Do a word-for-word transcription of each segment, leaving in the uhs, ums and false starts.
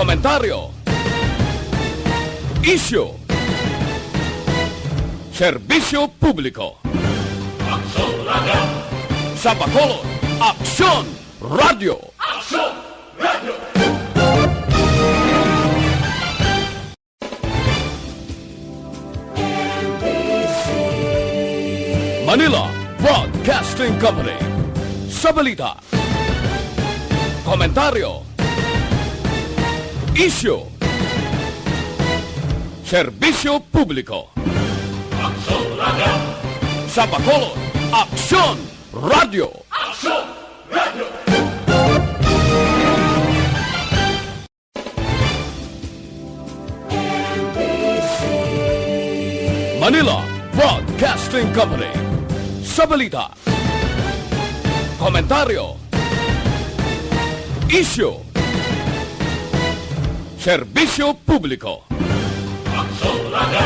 Komentaryo. Isyu. Serbisyo publiko. Aksyon Radio. Sa Bacolod, Aksyon Radio. Aksyon Radio. Manila Broadcasting Company. Sa balita, komentaryo, isyu, serbisyo publiko. Aksyon Radio. Sa Bacolod, Aksyon Radio. Aksyon Radio. Manila Broadcasting Company. Sa balita, komentaryo, isyu, serbisyo publiko. Aksyon Radio.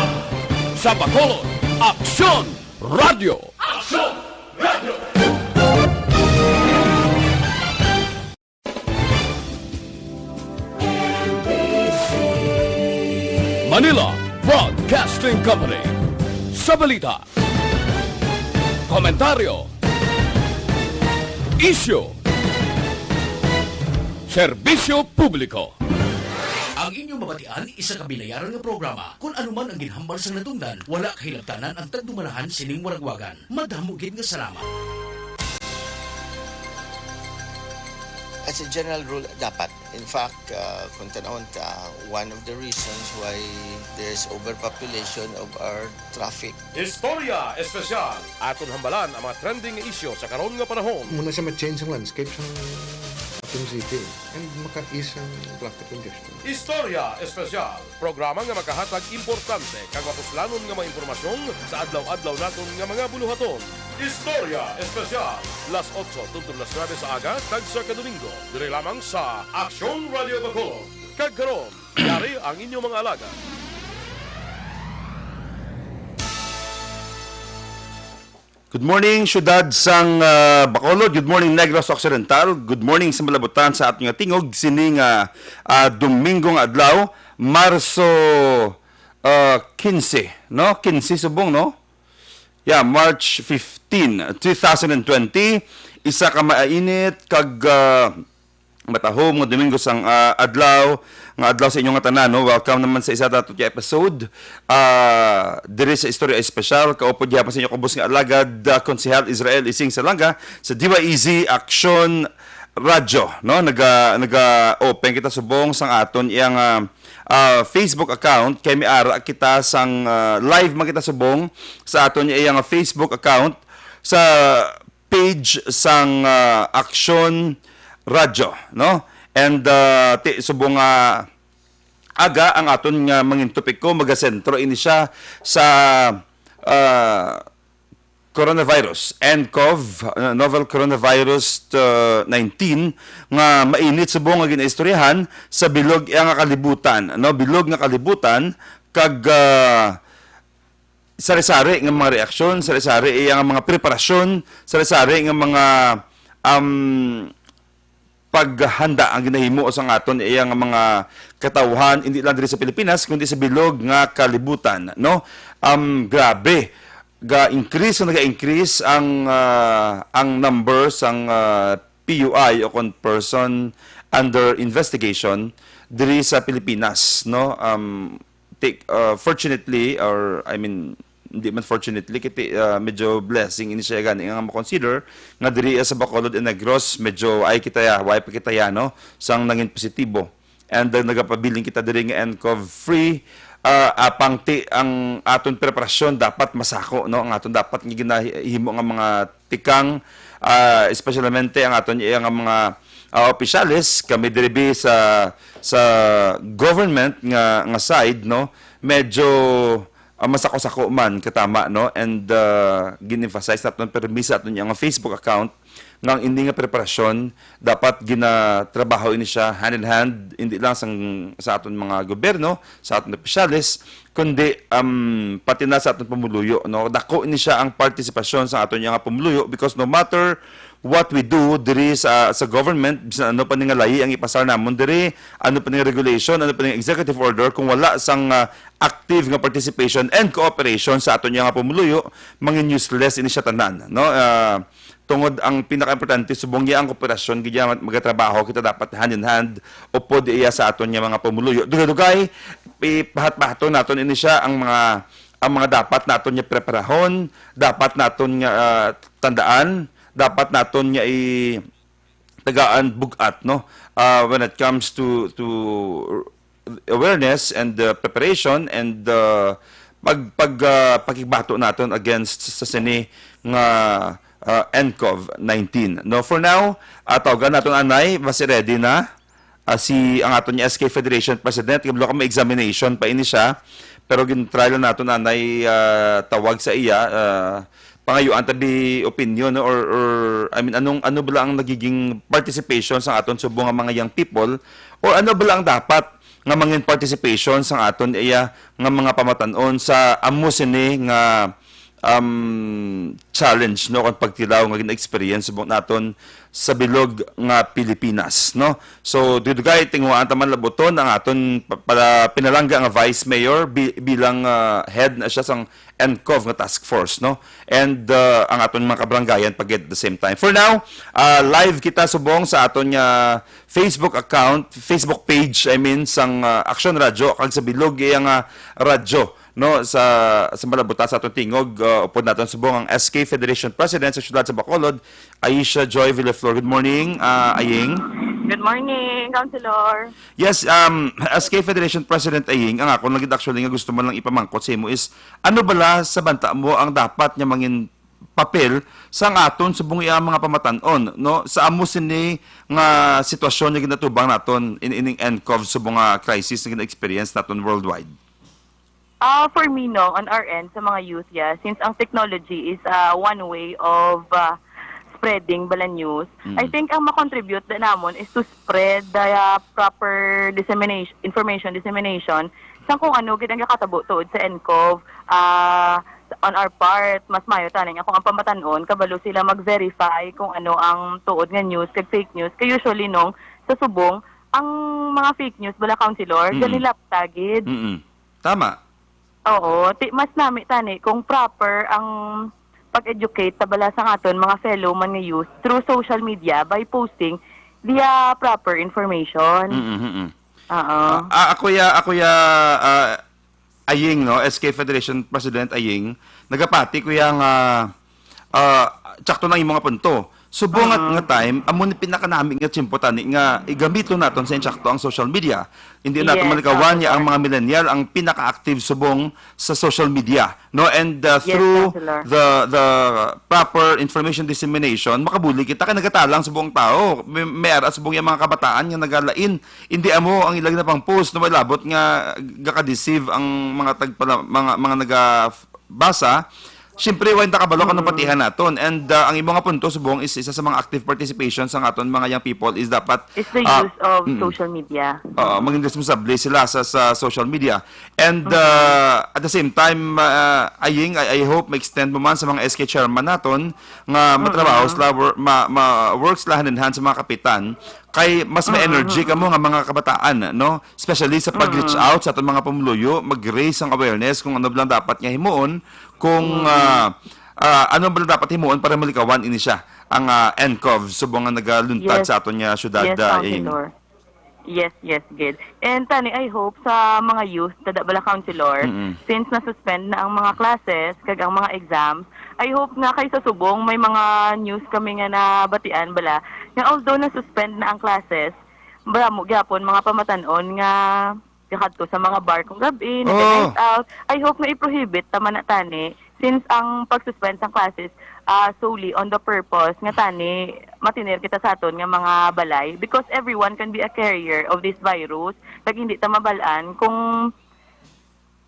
Sa Bacolod, Aksyon Radio. Aksyon Radio. Manila Broadcasting Company. Sa balita, komentaryo, isyu, serbisyo publiko. Ang inyong mabatian, isa ka binayaran nga programa. Kon ano man ang ginhambal sang natungdan, wala kahilabtanan ang tagdumalahan sining waragwagan. Madamo gid nga salamat. As a general rule, dapat. In fact, uh, kung tanawon ta, one of the reasons why there's overpopulation of our traffic. Istorya Espesyal. Aton hambalan ang mga trending nga isyu sa karon nga panahon. Muna siya ma-change ang landscape sa ating city and maka-ease ang traffic congestion. Istorya Espesyal. Programa nga makahatag importante kag mapuslanon nga mga impormasyon sa adlaw-adlaw naton nga mga buluhaton. Istorya Espesyal, las otso tubtob las nuebe sa aga kag sa kadomingo, diri lamang sa Aksyon Radio Bacolod. Kag karon, yari ang inyong mga alagad. Good morning, syudad sang ah, Bacolod. Good morning, Negros Occidental. Good morning sa malabutan sa aton nga tingog. Sini nga ah, Domingo nga adlaw, Marso ah, quince, no? Quince subong, no? Yeah, March fifteen, two thousand and twenty. Isa ka mainit kag ah, matahom nga Domingo sang ah, adlaw, nga adlaw sa inyo nga tanan, no? Welcome naman sa isa nato nga episode ah, diri sa Istorya Espesyal. Kaupod gihapon sa inyo kubos nga alagad, ah, Konsehal Israel Ising Salanga sa D Y E Z Action Radyo, no? Naga naga-open kita subong sang aton iyang ah, ah, Facebook account kay may ara kita sang ah, live man kita subong sa aton iyang Facebook account sa page sang ah, Aksyon Radyo, no? And ah, ti subong nga aga ang aton nga mangin topiko, magasentro ini siya sa ah, coronavirus, N cov, ah, novel coronavirus uh, nineteen, nga mainit subong nga ginaistoryahan sa bilog nga kalibutan, no? Bilog nga kalibutan kag ah, sari-sari nga mga reaksyon, sari-sari iya nga mga preparasyon, sari-sari nga mga um, paghanda ang ginahimo sang aton iya nga mga katawhan, hindi lang diri sa Pilipinas kundi sa bilog nga kalibutan, no? Um, grabe, ga-increase o naga-increase ang ah, ang number sang ah, P U I o kon person under investigation diri sa Pilipinas, no? Um, take, uh, fortunately, or I mean, hindi man fortunately, kiti uh, medyo blessing ini siya gani nga ma-consider nga diri sa Bacolod and Negros medyo ay kita ya, way pa kita ya, no, sang nangin positibo. And uh, nagapabiling kita diri nga N cov free uh, apang ti ang aton preparasyon dapat masako, no, ang aton dapat nga ginahimo nga mga tikang uh, especialmente ang aton iya nga mga uh, opisyales, kami diri bi sa sa government nga nga side, no, medyo ah, masako-sako man katama, no? And ah, gin-emphasize naton permi sa aton nga Facebook account nga ang ini nga preparasyon dapat ginatrabaho ini siya hand in hand, hindi lang sang, sa aton mga gobyerno, sa aton opisyales, kundi um, pati na sa aton pumuluyo, no? Dako ini siya ang partisipasyon sa aton nga pumuluyo because no matter what we do diri sa, sa government, bisan ano pa ni nga layi ang ipasar namon diri, ano pa ni nga regulation, ano pa ni nga executive order, kung wala sang, ah, active nga participation and cooperation sa aton nga pumuluyo, mangin useless ini siya tanan, no? Ah, tungod ang pinakaimportante, subong iya ang kooperasyon, gid iya, magatrabaho kita dapat hand in hand, upod iya sa aton nga mga pumuluyo. Dugay-dugay, ipahat-pahaton naton ini siya ang mga, ang mga dapat naton nga preparahon, dapat naton nga, ah, tandaan, dapat naton nga i-, tagaan bug-at, no? Ah, when it comes to, to awareness and, uh, preparation and, uh, pag, pag, ah, pakigbato naton against sa sini nga, ah, N cov nineteen. No, for now, ah, tawgan naton anay, basi ready na, ah, si, ang aton nga S K Federation President. Kabalo ka, may examination pa ini siya, pero gin-try lang naton anay, ah, tawag sa iya, ah, pangayuan ta di opinion, no? Or, or, I mean, anong, ano bala ang nagiging participation sa aton subong nga mga young people? Or ano bala ang dapat nga mangin participation sa aton iya nga mga pamatan-on sa amo sini nga, um, challenge, no, kon pagtilaw nga gina-experience subong naton sa bilog nga Pilipinas, no? So, dugay, tinguhaan ta man labuton ang aton pa-, pala-, pinalangga nga Vice Mayor bi-, bilang, ah, head na siya sang N cov nga task force, no? And, uh, ang aton mga kabaranggayan pag at the same time. For now, uh, live kita subong sa aton nga Facebook account, Facebook page, I mean, sang, uh, Action Radio, kag sa bilog iya nga radyo, no, sa, sa malabutan sa aton tingog, uh, upod naton subong ang S K Federation President sa siyudad sa Bacolod, Aisha Joy Villaflor. Good morning, uh, Aying. Good morning, Councilor. Yes, um, S K Federation President Aying, ang ako lang gid actually nga gusto man lang ipamangkot sa imo is, ano bala sa banta mo ang dapat nga mangin papel sang aton subong iya mga pamatan-on, no? Sa amo sini nga sitwasyon nga ginatubang naton in ining N cov subong nga crisis nga gina-experience naton worldwide. Ah, for me, no, on our end, sa mga youth, yeah, since ang technology is, ah, one way of, ah, spreading bala news, I Mm. think ang makontribute na namon is to spread the, ah, proper dissemination, information dissemination sa kung ano gid ang gakatabo tuod sa N cov. Ah, on our part, mas mayo tani nga kung ang pamatan-on, kabalo sila mag-verify kung ano ang tuod nga news kag fake news. Kay usually, nung sa subong, ang mga fake news bala, Councilor, Mm-mm. ganilapta gid. Mm-mm. Tama. Oo, ti-, mas nami tani kung proper ang pag-educate ta bala sa aton mga fellow man nga youth through social media by posting via proper information. Mm, mm, mm. Oo. Ah, ah, ako ya, ako ya, ah, Aying, no, S K Federation President Aying, nagapati ko ya nga, ah, tsakto na yung mga punto. Subong nga, Mm. nga time, amo ni pinakanami nga tiyempo tani nga igamiton naton sa intsakto ang social media. Hindi naton Yes, malikawan nga ang Councilor. mga millennial ang pinaka-active subong sa social media, no? And, uh, Yes, through Councilor. the, the proper information dissemination, makabulig kita kay nagatalang subong tao. May, may ara subong yung mga kabataan nga nagalain. Hindi amo ang ilang na pang post, no? May labot nga gaka-deceive ang mga tagpala-, mga, mga nagabasa. Siyempre, wala ta kabalo kung anong Mm. patihan naton. And, uh, ang imo nga punto, subong, is isa sa mga active participation sa aton mga young people is dapat, Is the uh, use of mm. social media. Oo, maging responsable sila sa, sa social media. And, Mm-hmm. uh, at the same time, uh, Aying, I, I hope ma-extend mo man sa mga S K chairman naton nga matrabaho Mm-hmm. sila, wor-, ma, ma, work sila hand in hand sa mga kapitan. Kay mas may Mm-hmm. energy kamo nga mga kabataan, no? Especially sa pag-reach Mm-hmm. out sa aton mga pumuluyo, mag-raise ang awareness kung ano lang dapat nga himuon, kung, Mm-hmm. ah, ah, ano ba lang dapat himuon para malikawan ini siya, ang, ah, N cov, subong nga nagaluntad Yes. sa aton nga syudad, Yes, ah, Ing. Councilor. Yes, yes, good. And tani, I hope sa mga youth, tada bala, Councilor, Mm-mm. since na-suspend na ang mga classes, kag ang mga exams, I hope nga kay sa subong may mga news kami nga nabatian bala, nga although na-suspend na ang classes, bala mo gyapon mga pamatan-on nga gakadto sa mga bar kung gab-i, Oo. naga-night out. I hope nga i-prohibit ta man na tani, since ang pag-suspend sang classes, ah, solely on the purpose nga tani matinir kita sa aton nga mga balay, because everyone can be a carrier of this virus. Kag hindi ta mabal-an kung,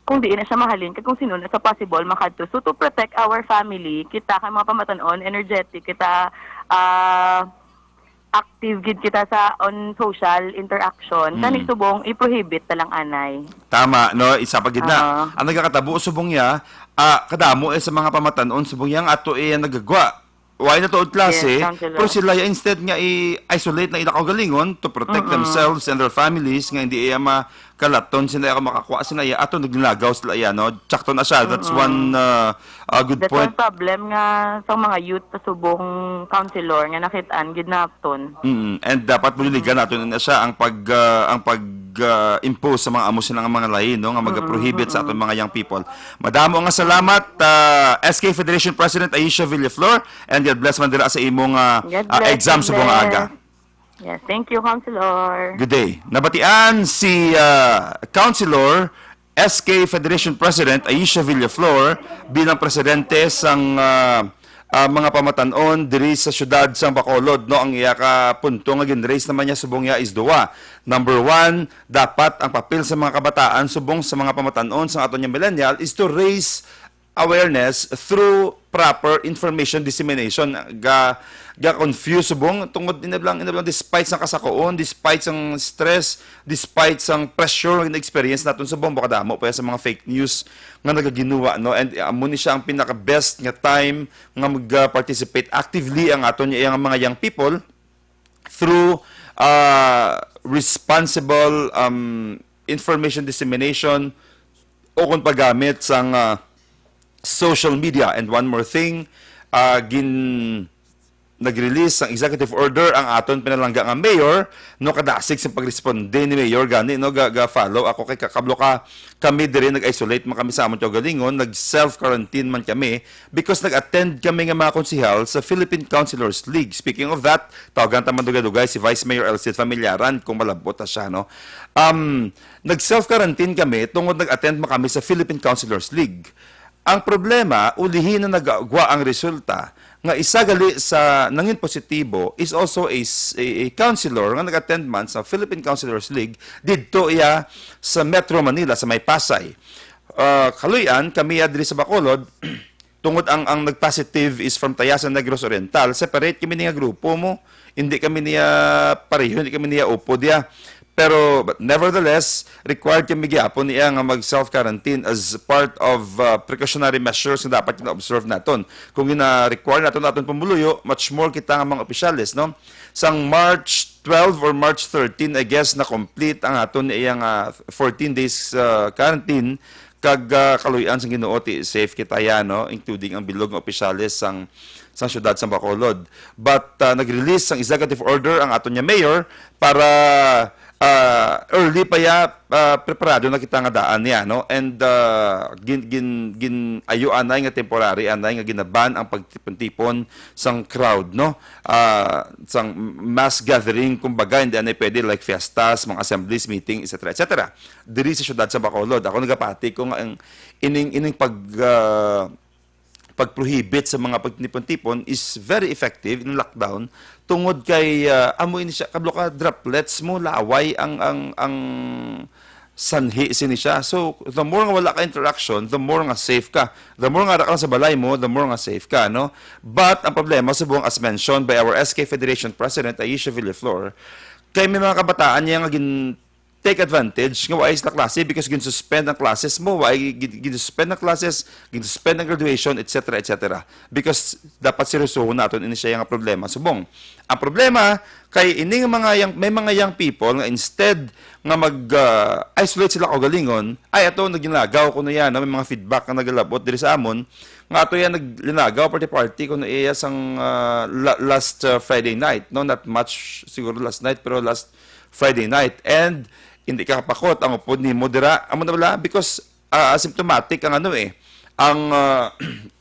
kung diin na siya mahalin, kag kung sino na sa possible makadto. So, to protect our family, kita kay mga pamatan-on, energetic kita, ah, active gid kita sa on social interaction. Kani Mm. subong, i-prohibit na lang anay. Tama, no? Isa pa gid na. Oo. Ang nagakatabo subong niya, ah, kadamo, eh, sa mga pamatan-on subong niya, ang ato, eh, nagagwa. Why na tuod klase? Yes, Councilor. Pero sila ya, instead nga i-isolate na ila kaugalingon to protect Mm-mm. themselves and their families, nga hindi iya makalaton sila, iya makakuha sila iya, ato naglagaw sila iya, no? Tsakto na siya. That's Mm-mm. one uh, a good That's point. One problem nga sa mga youth sa subong, Councilor, nga nakit-an gid naton. Mm, and dapat buligan nato na siya ang pag ah, ang pag ah, impose sa mga amo silang mga lahi, no, nga mag-prohibit sa aton mga young people. Madamo nga salamat, ah, S K Federation President Aisha Villaflor, and God bless man dira sa imong ah, God ah, bless, exam God subong bless. Aga. Yes, thank you, Councilor. Good day. Nabatian si ah, Councilor S K Federation President Aisha Villaflor bilang presidente sang ah, ah, mga pamatan-on diri sa siyudad sang Bacolod, no? Ang iya ka punto nga gin-raise naman niya subong niya is duwa. Number one, dapat ang papel sa mga kabataan subong sa mga pamatan-on sang aton nga millennial is to raise awareness through proper information dissemination. Ga ga-confuse subong tungod, inablang inablang, despite sang kasakoon, despite sang stress, despite sang pressure nga experience naton subong, baka damo pa sa mga fake news nga nagaginuwa, no? And amo ni siya ang pinaka-best nga time nga mag-participate actively ang aton nga mga young people through uh, responsible um, information dissemination o kung paggamit sang uh, social media. And one more thing, uh, gin nag-release sang executive order ang aton pinalangga nga mayor, no, kadasig sa pagresponde ni mayor gani, no, ga, ga follow ako kay kakablo ka kami diri nag-isolate man kami sa amon kaugalingon, nag-self quarantine man kami because nag-attend kami nga mga konsehal sa Philippine Councilors League. Speaking of that, tawagan ta man dugay-dugay si Vice Mayor Elcid Familiaran kung malabot ta siya, no. Um, nag-self quarantine kami tungod nag-attend man kami sa Philippine Councilors League. Ang problema, ulihi na nagagwa ang resulta nga isa gali sa nangin positibo is also a, s- a, a counselor nga nag-attend man sa Philippine Counselors League didto iya sa Metro Manila, sa may Pasay. Ah, kaluy-an, kami ya diri sa Bacolod, tungod ang ang nag-positive is from Tayasan, Negros Oriental, separate kami niya grupo mo. Hindi kami niya pareho, hindi kami niya upod ya. Pero but nevertheless, required kami gyapon niya nga mag self quarantine as part of uh, precautionary measures nga dapat na-observe naton. Kung gina-require naton naton pumuluyo, much more kita nga mga opisyales, no? Sang March twelve or March thirteen, I guess, na complete ang aton iyang uh, fourteen days uh, quarantine, kag uh, kaluy-an sang Ginoo ti safe kita ya, no, including ang bilog nga opisyales sang sang siyudad sang Bacolod. But uh, nag-release sang executive order ang aton nga mayor para uh, early pa ya uh, preparado na kita nga daan niya, no? And uh, gin, gin, gin ayo anay nga temporary anay nga ginaban ang pagtipon-tipon sang crowd, no? Uh, sang mass gathering, kumbaga, hindi anay pwede like fiestas, mga assemblies, meeting, et cetera, et cetera. Diri sa siyudad sa Bacolod, ako nagapati ko nga ang ining ining pag uh, pag-prohibit sa mga pagtipon-tipon is very effective in lockdown tungod kay uh, amo ini siya, kablo ka, droplets mo, laway ang ang ang sanhi sini siya. So the more nga wala ka interaction, the more nga safe ka. The more nga ara ka lang sa balay mo, the more nga safe ka, no? But ang problema subong, as mentioned by our S K Federation President Aisha Villaflor, kay may mga kabataan niya nga gin take advantage nga wa sila klase because gin-suspend ang classes mo, wa gin-suspend ang classes, gin-suspend ang graduation, et cetera, et cetera. Because dapat seryosohon naton ini siya nga problema. Subong, ang problema kay ining mga young, may mga young people nga instead nga mag uh, isolate sila kaugalingon, ay ato naglagaw ko na yan, may mga feedback nga nagalabot diri sa amon nga ato yan naglinagaw party party ko na iya sang uh, last uh, Friday night, no, not much siguro last night pero last Friday night. And hindi ka kapakot ang upod nimo dira. Amo na bala? Because uh, asymptomatic ang ano eh. Ang, uh,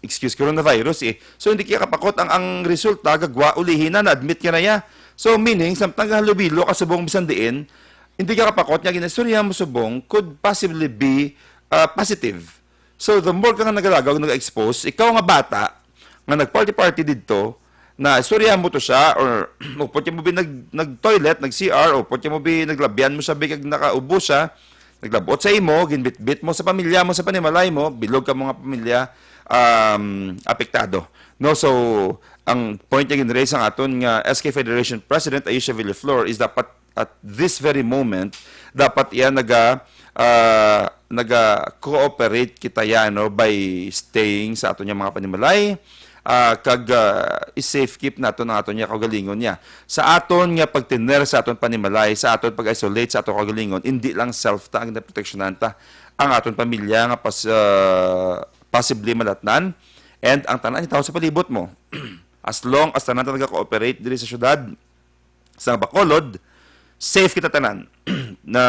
excuse, coronavirus eh. So hindi ka kapakot ang, ang resulta, gagwa, ulihin na, na-admit ka na ya. So meaning, samtang halubilo ka subong bisan diin, hindi ka kapakot nga ginastorya mo subong could possibly be uh, positive. So the more ka nga nagalagaw, nag-expose, ikaw nga bata, nga nag-party-party didto, na istorya mo to siya, or upod ka mo bi nag, nag-toilet, nag-C R, upod ka mo bi naglabyan mo siya, bi kag nakaubo siya, naglabot sa imo, ginbitbit mo sa pamilya mo, sa panimalay mo, bilog ka mga pamilya um, apektado. No, so ang point nga ginraise ang aton nga S K Federation President Aisha Villaflor is dapat at this very moment dapat iya naga uh, naga-cooperate kita ya, no, by staying sa aton nga mga panimalay, ah, kag, ah, i-safe keep naton ang aton nga kaugalingon niya. Sa aton nga pagtener sa aton panimalay, sa aton pag-isolate sa aton kaugalingon, indi lang self ta ang ginaproteksyonan ta, ang aton pamilya nga pas-, ah, possibly malatnan, and ang tanan nga tawo sa palibot mo. As long as tanan ta naga-cooperate diri sa syudad, sa Bacolod, safe kita tanan. Na,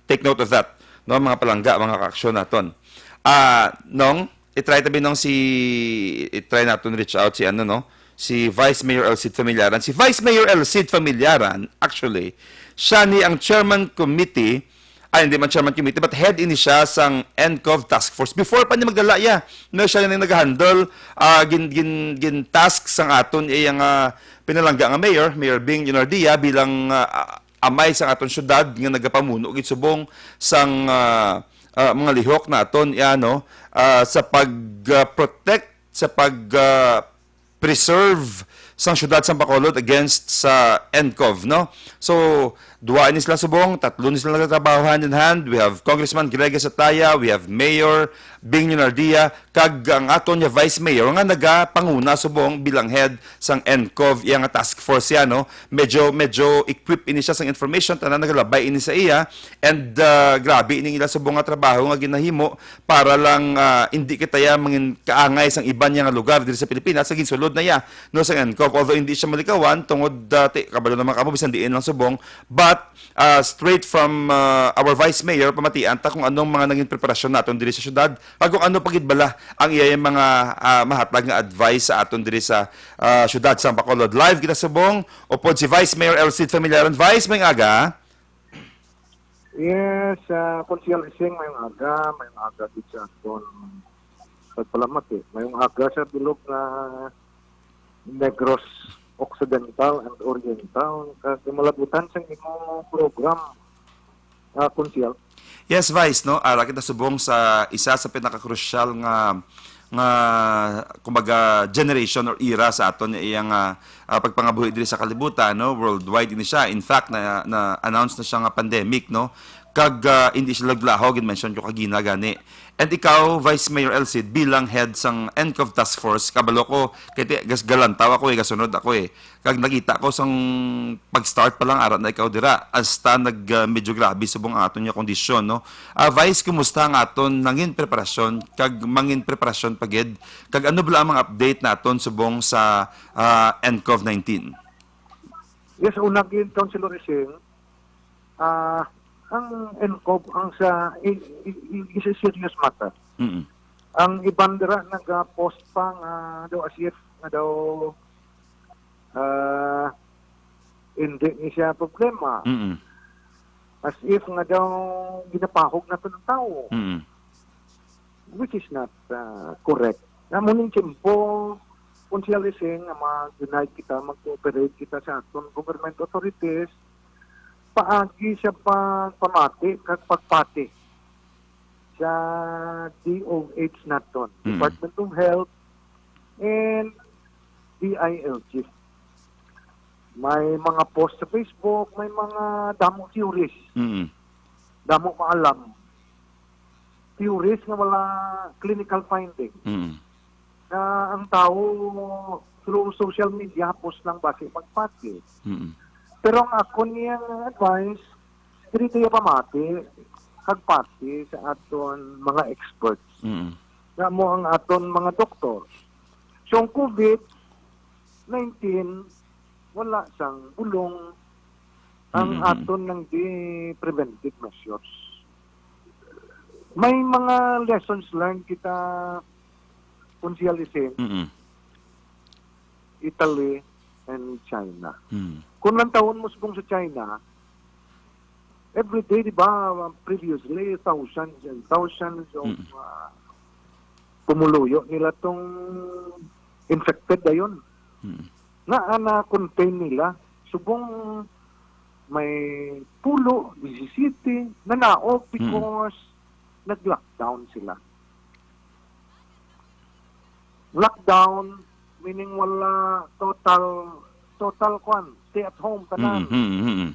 take note of that, no, mga palangga, mga kaaksyon naton. Ah, Nong, i-try tabi, Nong, si, i-try naton reach out si, ano, no, si Vice Mayor Elcid Familiaran. Si Vice Mayor Elcid Familiaran, actually, siya ni ang chairman committee, ay, hindi man chairman committee, but head ini siya sang N C O V task force. Before pa niya magdala iya, no, siya ni nag-handle, ah, gin, gin, gin task sang aton iya nga pinalangga nga mayor, Mayor Bing Leonardia, bilang, ah, amay sang aton syudad nga nagapamuno gid subong sang, ah, ah, mga lihok naton, ya, no, ah, sa pag, ah, protect, sa pag, ah, preserve sang syudad sang Bacolod against sa N C O V, no? So, duwa ini sila subong, tatlo ni sila nagatrabaho hand in hand. We have Congressman Greg Sataya, we have Mayor Bing Leonardia, kag ang aton nga Vice Mayor nga nagapanguna subong bilang head sang N C O V, iya nga task force yan, no? Medyo, medyo equip ini siya sang information, tanan nagalabay ini sa iya, and, ah, grabe ini ila subong nga trabaho nga ginahimo para lang, ah, hindi kita ya mangin kaangay sang iban niya nga lugar diri sa Pilipinas, sa ginsulod na iya, no, sa N C O V. Although hindi siya malikawan, tungod, ah, ti-, kabalo naman kamo, bisan diin lang subong, but, ah, straight from, ah, our Vice Mayor, pamatian ta kung anong mga naging preparasyon naton diri sa syudad, kag kung ano pa gid bala ang iya mga, ah, mahatag nga advice sa aton diri sa, ah, syudad sa Bacolod. Live kita subong, upod si Vice Mayor Elcid Familiaran. Vice, may aga. Yes, ah, Konsehal Ising, mayong aga, mayong aga gid sa aton pagpalamati. Mayong aga sa bilog nga Negros Occidental and Oriental, kag malabutan sa imo program, ah, Konsehal. Yes, Vice, no? Ara kita subong sa isa sa pinakakrusyal nga, nga, kumbaga, generation or era sa aton nga iyang, ah, ah, pagpangabuhi diri sa kalibutan, no? Worldwide ini siya. In fact, na, na-announce na siya nga pandemic, no? Kag, ah, hindi siya naglaho, gin-mention ko kagina gani. And ikaw, Vice Mayor Elcid, bilang head sang N C O V Task Force, kabalo ko, kay ti-, gas-, galantaw ako eh, gasunod ako eh. Kag nakita ko sang pag-start pa lang, ara na ikaw dira. Hasta nag, ah, medyo grabe subong ang aton nga kondisyon, no? Ah, Vice, kumusta ang aton nangin preparasyon, kag mangin preparasyon pa gid? Kag ano bala ang mga update naton subong sa, ah, N C O V nineteen? Yes, una gid, Councilor Ising, ah, ang N C O V, ang sa, i-, i-, i-, is a serious matter. Mm. Ang iban dira nag-post pa nga daw as if nga daw, ah, hindi ni siya problema. Mm. As if nga daw ginapahog na to ng tao. Mm. Which is not, ah, correct. Amo ning tiyempo, Konsehal Ising, nga mag-unite kita, mag-cooperate kita sa aton government authorities, paagi sa pagpamati kag pagpati sa D O H naton, Mm. Department of Health, and D I L G. May mga post sa Facebook, may mga damo theories. Mm. Damo maalam. Theories nga wala clinical finding. Mm. Na ang tao through social media, post lang basi magpati. Mm. Pero ang akon niyang advice, diri tayo pamati, kag pati sa aton mga experts. Mm. Nga mo ang aton mga doktor. So, ang COVID nineteen, wala sang bulong ang Mm. aton nang di preventive measures. May mga lessons learned kita, Konsehal Ising, Mm. Italy and China. Mm. Kung lantawon mo subong sa China, every day, di ba, previously, thousands and thousands of, Mm. ah, pumuluyo nila tong infected dayon. Mm. Nga, ah, na-contain nila. Subong may pulo, disisiyete, nanaog Mm. because nag-lockdown sila. Lockdown, meaning wala total, total kwan, stay at home, tanan. Mm, mm, mm, mm.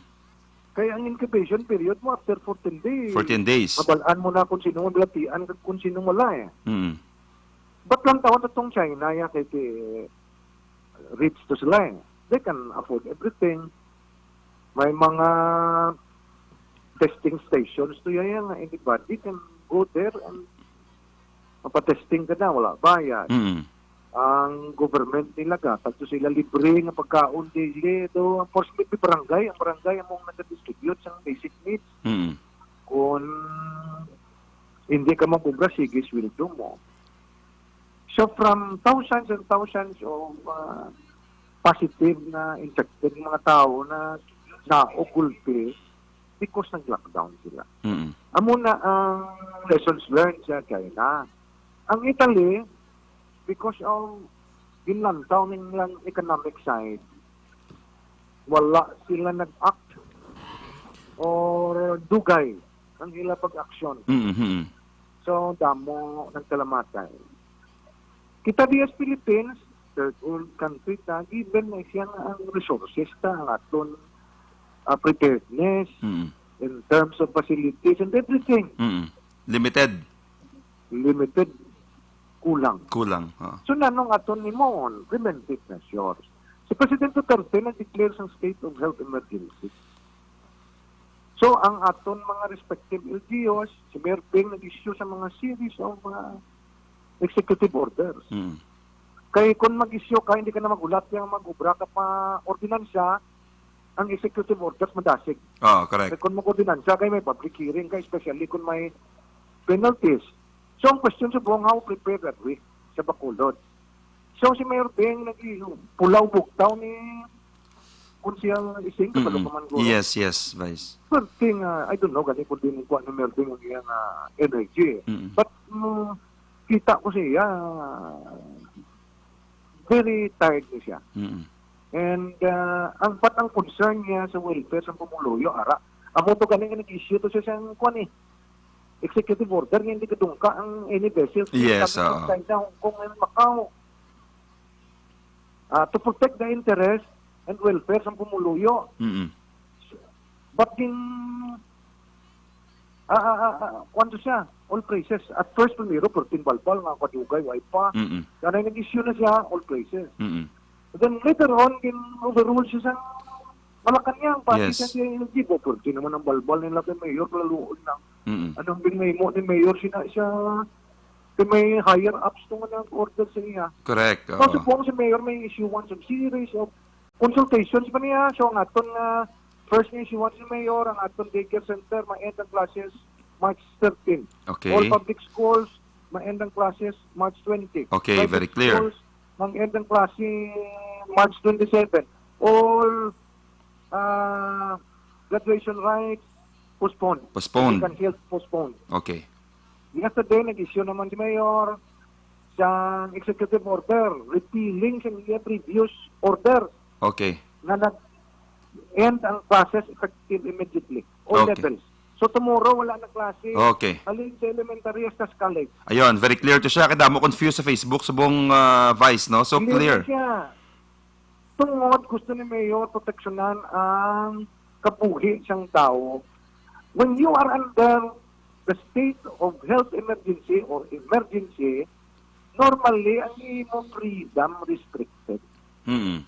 Kaya ang incubation period mo after fourteen days. Fourteen days. Mabalaan mo na kung sino ang balatian kag kung sino wala eh. Mm. But lang tawon atong China, ya, kay, kay rich to sila eh. They can afford everything. May mga testing stations to, ya, ya, nga anybody can go there and mapatesting ka na, wala bayad. Mm. Ang government nila, gatag to sila libre nga pagkaon daily. Do, unfortunately, barangay, ang barangay among nagadistribute sang basic needs. Mm. Kung hindi ka mag-obra, sige, sweldo mo. So, from thousands and thousands of uh, positive na infected mga tao na naugulpi because nag-lockdown sila. Mm. Amo na ang lessons learned sa China. Ang Italy, because of ginlantaw nilang economic side, wala sila nag-act or dugay ang ila pag-aksyon. Mm-hmm. So, damo nagkalamatay. Kita diya sa Philippines, third world country ta, given na siya nga ang resources ta, ang aton ah, preparedness Mm. in terms of facilities and everything. Mm. Limited. Limited, kulang. Kulang. Oh. So, nanong aton ni mo preventive measures? Si President Duterte nag-declare sang state of health emergency. So, ang aton mga respective L G Us, si Mayor Ping nag-issue sa mga series of uh, executive orders. Mm. Kay kung mag-issue ka, hindi ka na magulat yung mag-obra ka pa ordinansya, ang executive orders madasig. Oh, correct. Kay kung mag-ordinansya kay may public hearing ka, especially kung may penalties. So, ang question sa buong, how prepared are we sa Bacolod? So, si Mayor Ping nag-pulaw bugtaw ni Konsehal Ising, kabalo Mm-mm. ka man, Guro. Yes, yes, Vice. First thing, uh, I don't know, gani kung din kuha ni Mayor Ping ang iyang uh, energy. Mm-mm. But, mm, kita ko siya, uh, very tired ni siya. Mm-mm. And uh, ang pat ang concern niya sa welfare sa pumuluyo, ara. Amo to ganing nag-issue to siya sa kuan eh. Executive order nga hindi kadungka ang any vessels Yes, coming oo. From China, Hong Kong, and Macau. Uh, to protect the interest and welfare sa pumuluyo. Mm-mm. But din, ah, ah, ah, ah, kuwan to siya, all praises. At first, primero, perting balbal nga kadugay, way pa. Mm-mm. Kanay nag-issue na siya, all praises. Mm-mm. Then later on, gin-overrule siya sa Malacanang, pati Yes. Sa D I L G, bo, perti naman ang balbal nila kay Mayor, laluon lang. Mm-mm. Anong binahimo ni Mayor siya na siya, kay may higher ups to nga nag-order sa iya. Correct. So, Oo. Supong si Mayor may issuance of series of consultations pa niya. So, ang aton nga first nga issuance ni Mayor, ang aton daycare center, ma-end ang classes March thirteen. Okay. All public schools, ma-end ang classes March twenty. Okay, Private very clear. Schools, mag-end ang klase March twenty-seven. All uh, graduation rites postponed. Postponed. Cancelled, postponed. Okay. Yesterday, nag-issue naman si Mayor sa executive order, repealing sa iya previous order Okay. Na nag-end ang classes effective immediately. All Okay. Levels. So tomorrow, wala na klase. Okay. Halin sa elementary hasta sa college. Ayun, very clear to siya. Kaya damo confused sa Facebook sa buong ah, Vice, no? So clear. Siya. Tungod gusto ni Mayor proteksyonan ang kabuhi sang tao. When you are under the state of health emergency or emergency, normally ang imo freedom restricted. Mm.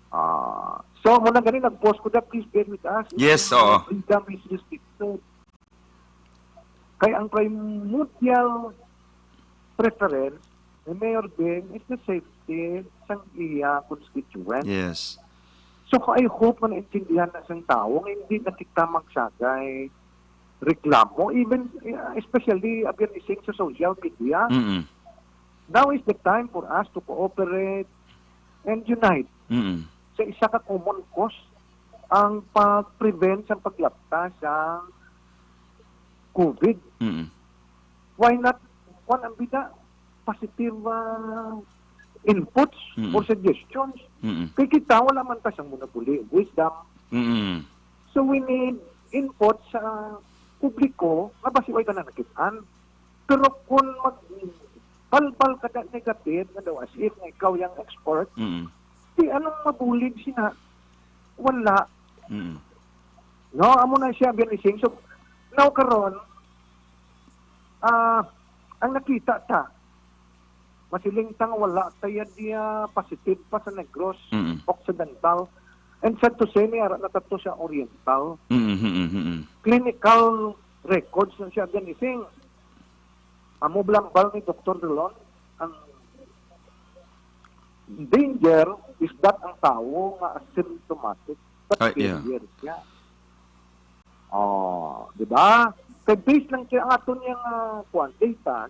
Ah, so mo na gani nag-post ko that, please bear with us. Yes, Imo oo. Freedom is restricted. Kay ang primordial preference ni Mayor Bing is the safety sang iya constituents. Yes. So I hope nga naintindihan na sang tawo nga hindi na kita magsagay reklamo, even uh, especially abyan ising sa social media. Mm. Now is the time for us to cooperate and unite Mm. Sa isa ka common cause ang pag-prevent sa paglapta sa COVID. Mm. Why not, kwan ang bida, positive uh, inputs Mm. or suggestions? Mm. Kay kita, wala man ta sang monopoly of wisdom. Mm. So we need input sa publiko nga basi way tanan nakit-an. Pero kung mag balbal ka na negative nga daw as if nga ikaw yung expert, Mm. di anong mabulig sina? Wala. Mm. No, amo na siya binising. So now karon ah ang nakita ta Masiling ta nga wala ta ya diya positive pa sa Negros Mm. Occidental. And sad to say, may ara na tato sa Oriental. Mm, mm, mm, mm. Clinical records na siya ganising. Amo blambal ni Doktor Delon, ang danger is that ang tawo nga asymptomatic, but Ah, yeah. carrier siya. Oh, di ba? Kay based lang siya ang aton yang, ah, kuwan, data,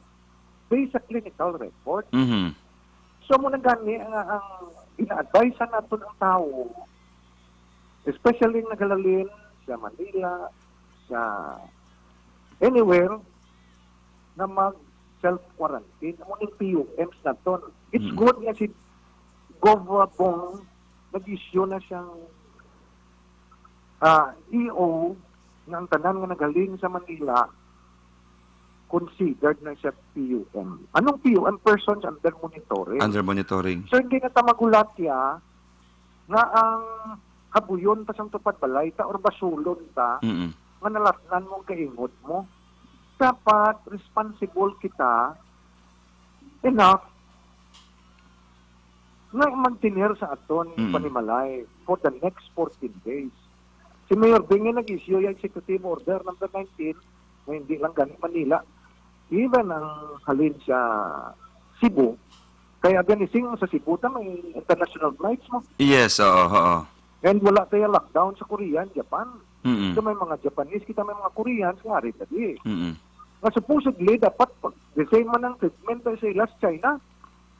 based sa clinical record. Mhm. So, mo na gani ang, ang ina-advise naton ang tawo, especially ang naghalalin sa Manila, sa anywhere, na mag self-quarantine. Amo ning P U Ms naton. It's Mm. good nga si Gov Bong nag-issue na siyang, ah, E O nga ang tanan nga naghalin sa Manila considered na siya P U M. Anong P U M? Persons under monitoring. Under monitoring. So, hindi na ta magulatya nga ang habuyon ta sang tupad balay ta or basulon ta Mm-mm. nga nalatnan mo ang kaingot mo. Dapat responsible kita enough nga magtener sa aton Mm. panimalay for the next fourteen days. Si Mayor Bing nga nag-issue yung executive order number nineteen, nga hindi lang gani Manila, even ang halin sa Cebu, kaya ganising sa Cebu ta may international flights mo. Yes, oo, oo. And wala tayo lockdown sa Korea and Japan. Mm-mm. So may mga Japanese, kita may mga Koreans nga ari ta di. Mm-mm. Nga supposedly dapat pag the same man ang treatment sa ila sa China.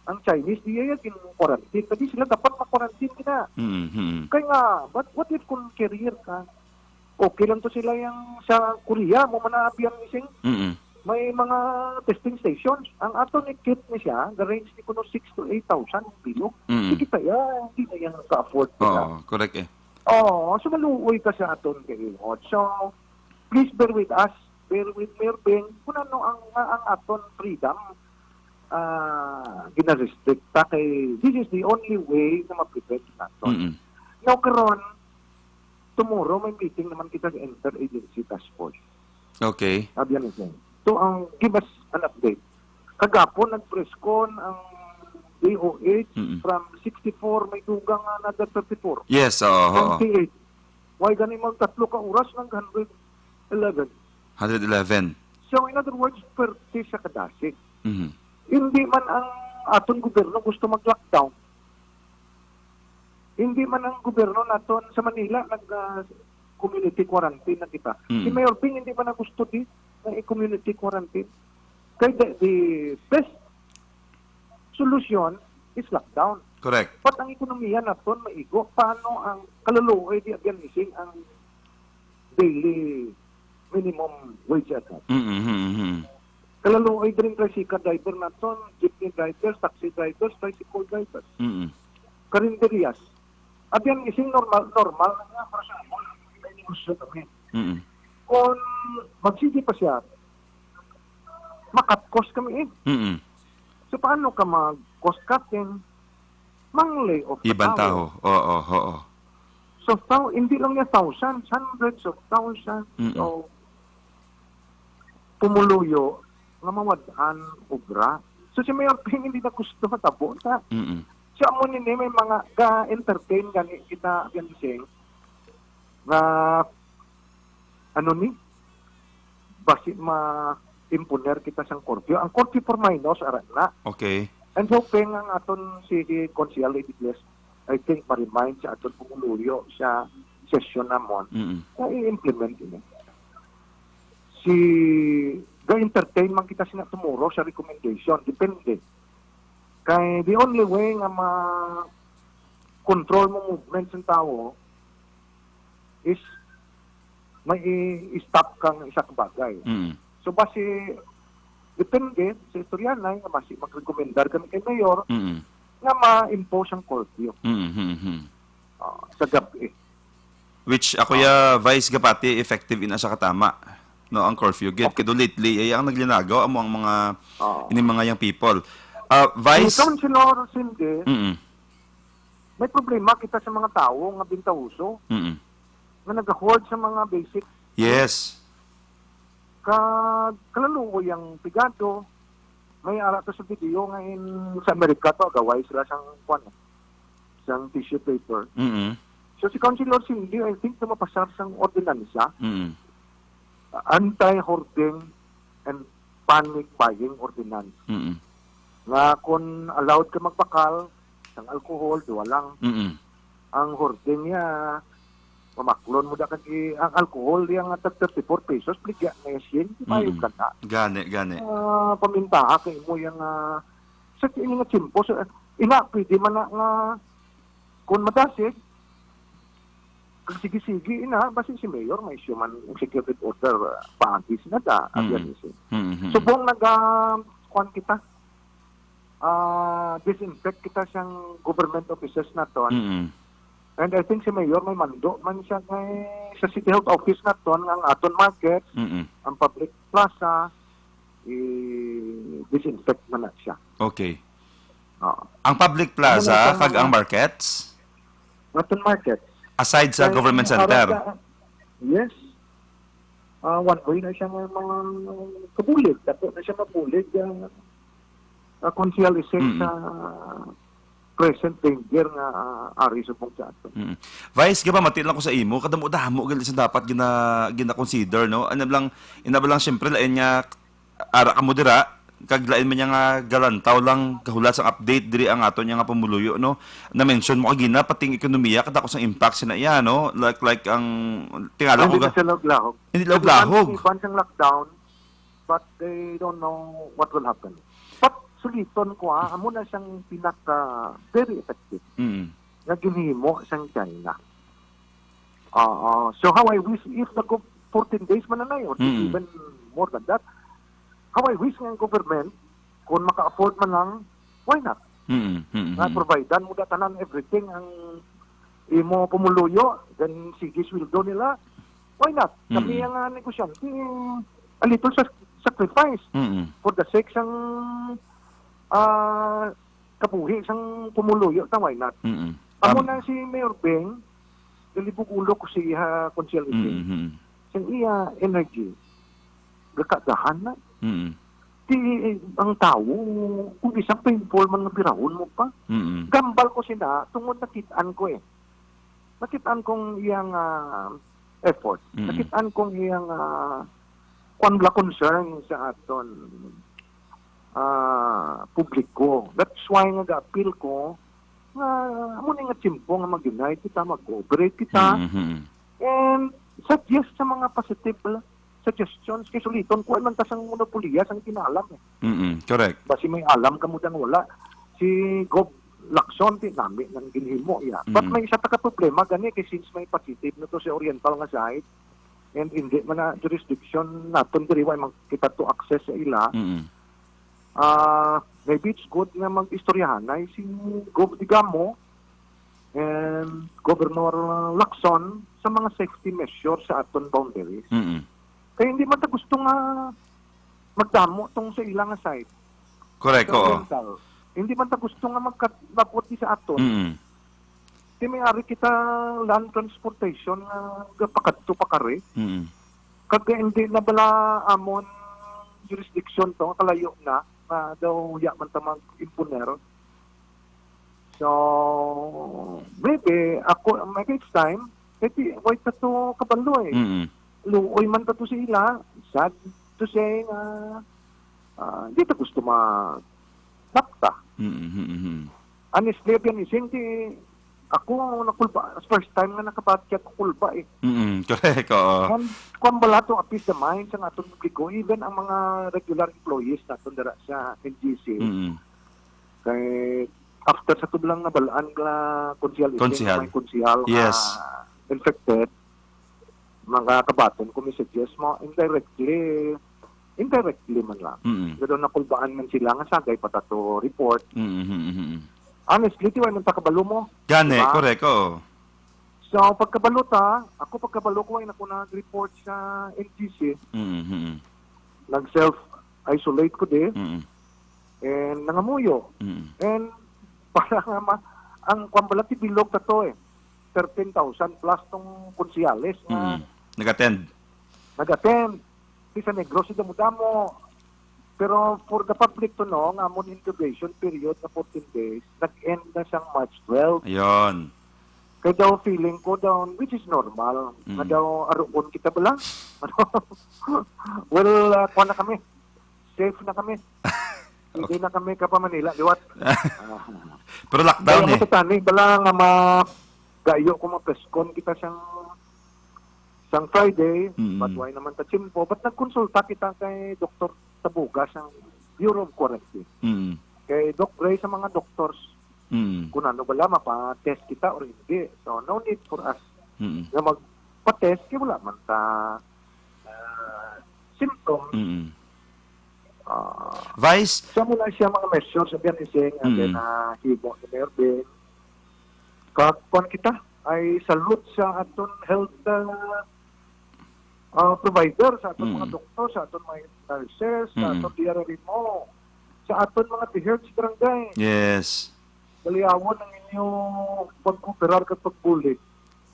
Ang Chinese diya yung quarantine. Kadi sila dapat ma-quarantine sila. Mm-hmm. Kaya nga, but what if kung carrier ka? Okay lang to sila yung sa Korea, mo man na abyan ising Mm-mm. may mga testing stations. Ang ato ni kit ni siya, the range ni kuno six to eight thousand ang bilog. Mm-mm. Sige kaya, hindi na yung ka-afford nila. Oo, correct eh. Oo, so maluoy ka sa aton kaingot. So, please bear with us, bear with Mayor Bing, kung ano ang, nga ang aton freedom, ah, gina-restrict ta kay this is the only way na ma-prevent naton. Mm-mm. Now, karon, tomorrow may meeting naman kita sa Interagency Task Force. Okay. Sabi yan, sir. So, ang give us an update. Kagapon, nag-press con ang D O H Mm-mm. from sixty-four, may dugang nga another thirty-four. Yes, oo, oo. Twenty-eight. Why gani mag tatlo ka oras ng hundred eleven? Hundred eleven. So, in other words, perte sa kadasig. Mhm. Hindi man ang aton gobyerno gusto mag-lockdown. Hindi man ang gobyerno naton sa Manila nag, ah, community quarantine na kita. Mm. Si Mayor Bing hindi man na gusto di na i-community quarantine. Kay the, the best solution is lockdown. Correct. But ang ekonomiya naton maigo, paano ang kaluluoy di abyan ising ang daily minimum wage at that? Mm-hmm. Kaluluoy din tricycle driver naton, jeepney drivers, taxi drivers, tricycle drivers. Mm-hmm. Karinderyas. At yan, ising normal, normal na nga, para sa amon, may negosyo kami. Mm-hmm. Kung magsige pa siya, makat cost kami eh. Mm-hmm. So, paano ka mag-cost cutting? Mang lay off ka Iban tao. tao. Oo, oo. So, thou-, hindi lang niya thousands, hundreds of thousands Mm-mm. of pumuluyo nga mawad-an obra. So, si Mayor Ping hindi na gusto matabo sa Mm-mm. So, amo nini may mga ga-entertain gani kita, Bianching, nga ano ni? Basi ma-imponer kita sang curfew. Ang curfew for minors, ara na. Okay. And hoping ang aton city council, I think, ma-remind sa aton pumuluyo sa session namon Mm-mm. na i-implement ini. Si, ga-entertain man kita sina tomorrow sa recommendation. Depende. Kay the only way nga ma-control mo movement sa tao is may i-stop kang isa ka bagay. Mm. So, basi, depende sa istoryanay nga basi magrekomendar kami kay Mayor Mm. nga ma-impose ang curfew Mm, mm, mm. ah, sa gabi. Which, ako Ah. ya, Vice, gapati effective ina sa katama, no, ang curfew gid. Okay. Kay do lately, ay ang naglinagaw amo ang mga, Ah. ini mga young people. Ah, Vice Councilor Cindy, Mm. may problema kita sa mga tawo nga bintahuso, Mm. nga nag-hoard sa mga basic Yes. Kag kalaluoy ang pigado, may ara to sa video nga in, sa Amerika to, agaway sila sang, kwan, sang tissue paper. Mm-mm. So, si Councilor Cindy, I think, na mapasar sang ordinansa, Mm-mm. anti-hoarding and panic buying ordinance. Mm-mm. Nga kung allowed ka magbakal, sang alcohol, duha lang. Mm-mm. Ang hoarding niya, mamaklon mo da kag i-, ang alcohol niya nga tag thirty-four pesos, pligya na yung siyente, Mm-mm. mayog ka na. Gani, gani. Ah, pamintaha kay mo yung, ah, sa ini nga tiyempo, sa, ina, pwede man na nga, kung madasig, kag sige-sige, ina, basi si Mayor, may issue man executive order, ah, paagis na da, Mm-mm. abyan isi. Mm-mm. Subong nag, ah, kwan kita, ah, disinfect kita sang government offices naton. Mm-mm. And I think si Mayor may mando man siya kay sa City Health Office naton nga ang aton market, Mm-mm. ang public plaza, i-disinfect man na siya. Okay. Oo. Ang public Ano plaza na itong kag ang mga markets? Aton market. Aside sa Kay government para center? sa, yes. Ah, one way na siya nga mga kabulig. Dapat na siya mabulig, ah, ah, kung siya lisensya Mm-mm. sa present danger nga, ah, ari subong sa ato. Mm. Vice, gapamati lang ko sa imo, kadamo-damo gali sa dapat gina-, gina-consider, no? Ano lang, ina ba lang, siyempre, lain nga, ara ka mo dira, kag lain man niya nga galantaw lang, kahulat sang update, diri ang ato niya nga pumuluyo, no? Na-mention mo kagina, pati ang ekonomiya, kadako sang impact sina iya, no? Like, like, ang, tingala ko Hindi ga-, na siya lahog-lahog. Hindi lahog-lahog. Kasi once, once ang lockdown, but they don't know what will happen. But suliton ko, ha, amo na siyang pinaka very effective Mm. nga ginhimo sang China. Oo. So how I wish if nag fourteen days man na, or Mm. even more than that, how I wish nga ang government, kung maka-afford man lang, why not? Mm, mm, Nga mm. providean mo da tanan everything ang imo pumuluyo, then sige sweldo nila, why not? Kami Mm. ang, ah, negosyante, a little sa-, sacrifice Mm. for the sake sang, ah, kabuhi sang pumuluyo ta, why not? Mm. Amo Tam- na si Mayor Beng, galibog ulo ko siya, Konsehal Beng. Mm, mm. Sa iya energy, gakadahan na. Mm. Di, ang tawo, kung isang painful man nga birahon mo pa. Mm. Gambal ko sina, tungod nakit-an ko eh. Nakit-an kong iyang, ah, effort. Mm. Nakit-an kong iyang, ah, kwan bala concern sa aton, ah, publiko. That's why nga ga-appeal ko nga amo ni nga tiyempo nga mag-unite kita, mag-cooperate kita, Mm-hmm. and suggest sa mga positive suggestions. Kay suliton, kuwan man ta sang monopolya sang kinaalam eh. Mm-mm, correct. Basi may alam kamo dang wala. Si Gov Lacson, di nami nang ginhimo iya. But Mm. may isa ta ka problema gani kay since may positive na to sa oriental nga side, and hindi man na jurisdiction naton diri, wa man kita to access sa ila. Mm-mm. Ah, maybe it's good nga mag-istoryahanay si Gov Digamo and Governor Lacson sa mga safety measures sa aton boundaries. Mm-mm. Kaya hindi man ta gusto nga magdamo tong sa ila nga side. Correct, Sa oo. Oriental. Hindi man ta gusto nga magkat-, magwat sa aton. Mm. Di may ari kita land transportation nga gapakadto pa kari. Mm. Kag hindi na bala amon jurisdiction to, kalayo na, nga daw ya man ta mag-imponer. So, maybe, ako, maybe it's time, maybe wait na to kabalo eh. Mm. Luoy man ta to sa ila, sad to say nga, ah, di ta gusto ma-, napta. Mm, mm, mm. Honestly, again, hindi ako nakulba, first time nga nakabatyag ko kulba eh. Mm, correct, oo. Kwan, kwan bala to appease the minds ang atong publiko, even ang mga regular employees naton dira sa N G C. Mm. Kay after sa tublang nabalaan nga konsehal, Konsehal. May konsehal nga Yes. infected, mga kabaton ko may suggest mo, indirectly, indirectly man lang. Mm. Pero nakulbaan man sila nga sagay pa ta to report. Mm, mm, mm, mm. Honestly, di man ta kabalo mo. Gani, Diba? correct, oo. So, pagkabalo ta, ako pagkabalo ko, ay nako nag-report sa N G C. Mm, mm, mm. Nag-self-isolate ko di. Mm. And nangamuyo. Mm. And para nga ma-, ang kwan bala tibilog ta to eh. Thirteen thousand plus tong konsehales nga Mm. Nag-attend. nag-attend. Di sa Negros, si damo-damo. Pero for the public to know, nga amon incubation period nga fourteen days, nag-end na siyang March twelve. Ayun. Kay daw feeling ko daw, which is normal, nga Mm. daw aruon kita bala. Well, ah, kuha na kami. Safe na kami. Hindi na kami kapa Manila, liwat. Ah. Pero lockdown Kaya eh. matutani, bala nga ma-, gayo ko ma-press con kita siyang, sang Friday, Mm. but why naman ta tiyempo? But nagkonsulta kita kay Doktor Tabuga sang Bureau of Quarantine. Mm. Kay Doc Ray sa mga doctors, Mm. kung ano bala, mapa-test kita or hindi. So, no need for us Mm. nga magpa-test, kay wala man ta, ah, symptoms. Mm. Ah, Vice? Siya mo lang siya mga measures, sabihan ni Sing, and then, Mm. ah, himo ni Mayor Ben. Kag, kuwan kita, I salute sa aton health, ah, ah, provider, sa aton mga Mm. doktor, sa aton mga nurses, sa Mm. aton D R R M O, sa aton mga P H E D sa barangay. Yes. Baliyawon ang inyo pag-operar kag pagbulig.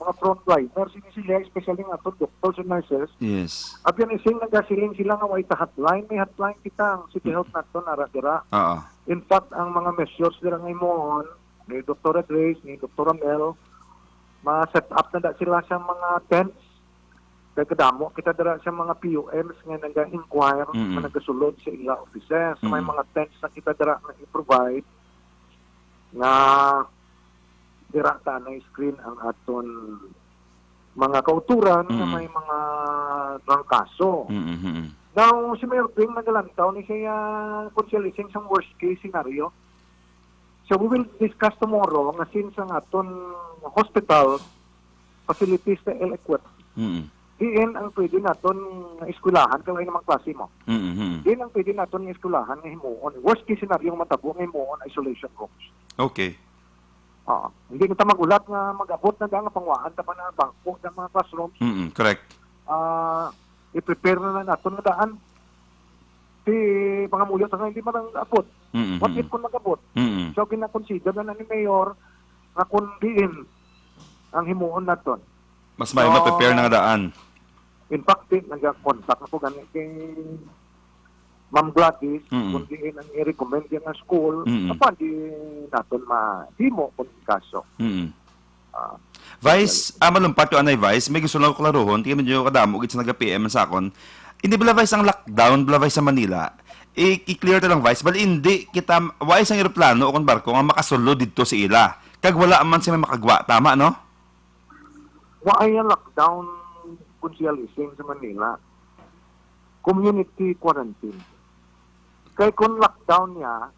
Mga frontliners, ini sila, especially ang aton doctors and nurses. Yes. Abyan ising nagasiling sila nga way ta hotline, may hotline kita, ang City Mm. Health naton ara dira. Oo. In fact, ang mga measures dira nga himuon ni Doktora Grace, ni Doktora Mel, ma-set up na da sila sa mga tents. Kay kadamo kita dira sa mga P U Ms nga naga-inquire, Mm. nga nagasulod sa ila offices. So, may Mm. mga tents na kita dira nga i-provide nga dira ta na screen ang aton mga kauturan nga Mm. may mga trangkaso. Mm, mm, mm. Now, si Mayor Ping nagalantaw ni siya, Konsehal Ising, sang worst case scenario. So, we will discuss tomorrow nga since ang aton hospital facilities na ill-equipped, Mm. diin ang pwede naton nga eskwelahan kay wala namang klase mo. Mm, mm. Diin ang pwede naton nga eskwelahan nga himuon. Worst case scenario nga matabo nga himuon isolation rooms. Okay. Oo. Hindi na ta mag-ulat nga mag-abot na da nga pangwaan ta pa na bangko sa mga classrooms. Mm, correct. Ah, i-prepare na lang naton nga daan. Si pangamuyo ta nga hindi man ang abot. Mm, What mm. if kung mag-abot? Mm. So, gina-consider na, na ni Mayor nga kung diin ang himuon naton. Mas may So, ma-prepare na nga daan. In fact, di, nag-contact ako gani kay Ma'am Gladys, Mm. kung diin ang i-recommend niya nga school, Mm. apan di naton mahimo kung kaso. Mm. Ah, Vice, ah, malumpat ko anay, Vice, may gusto lang ko klaruhon, kay medyo kadamo gid sa naga-P M sa akon. Hindi bala, Vice, ang lockdown bala, Vice, sa Manila? I-, i-clear ta lang, Vice, bali hindi kita, wa sang eroplano o kon barko nga makasulod didto sa ila. Kag wala man sila makagwa, tama, no? Wa ay lockdown, Konsehal Ising, sa Manila. Community quarantine. Kay kung lockdown niya,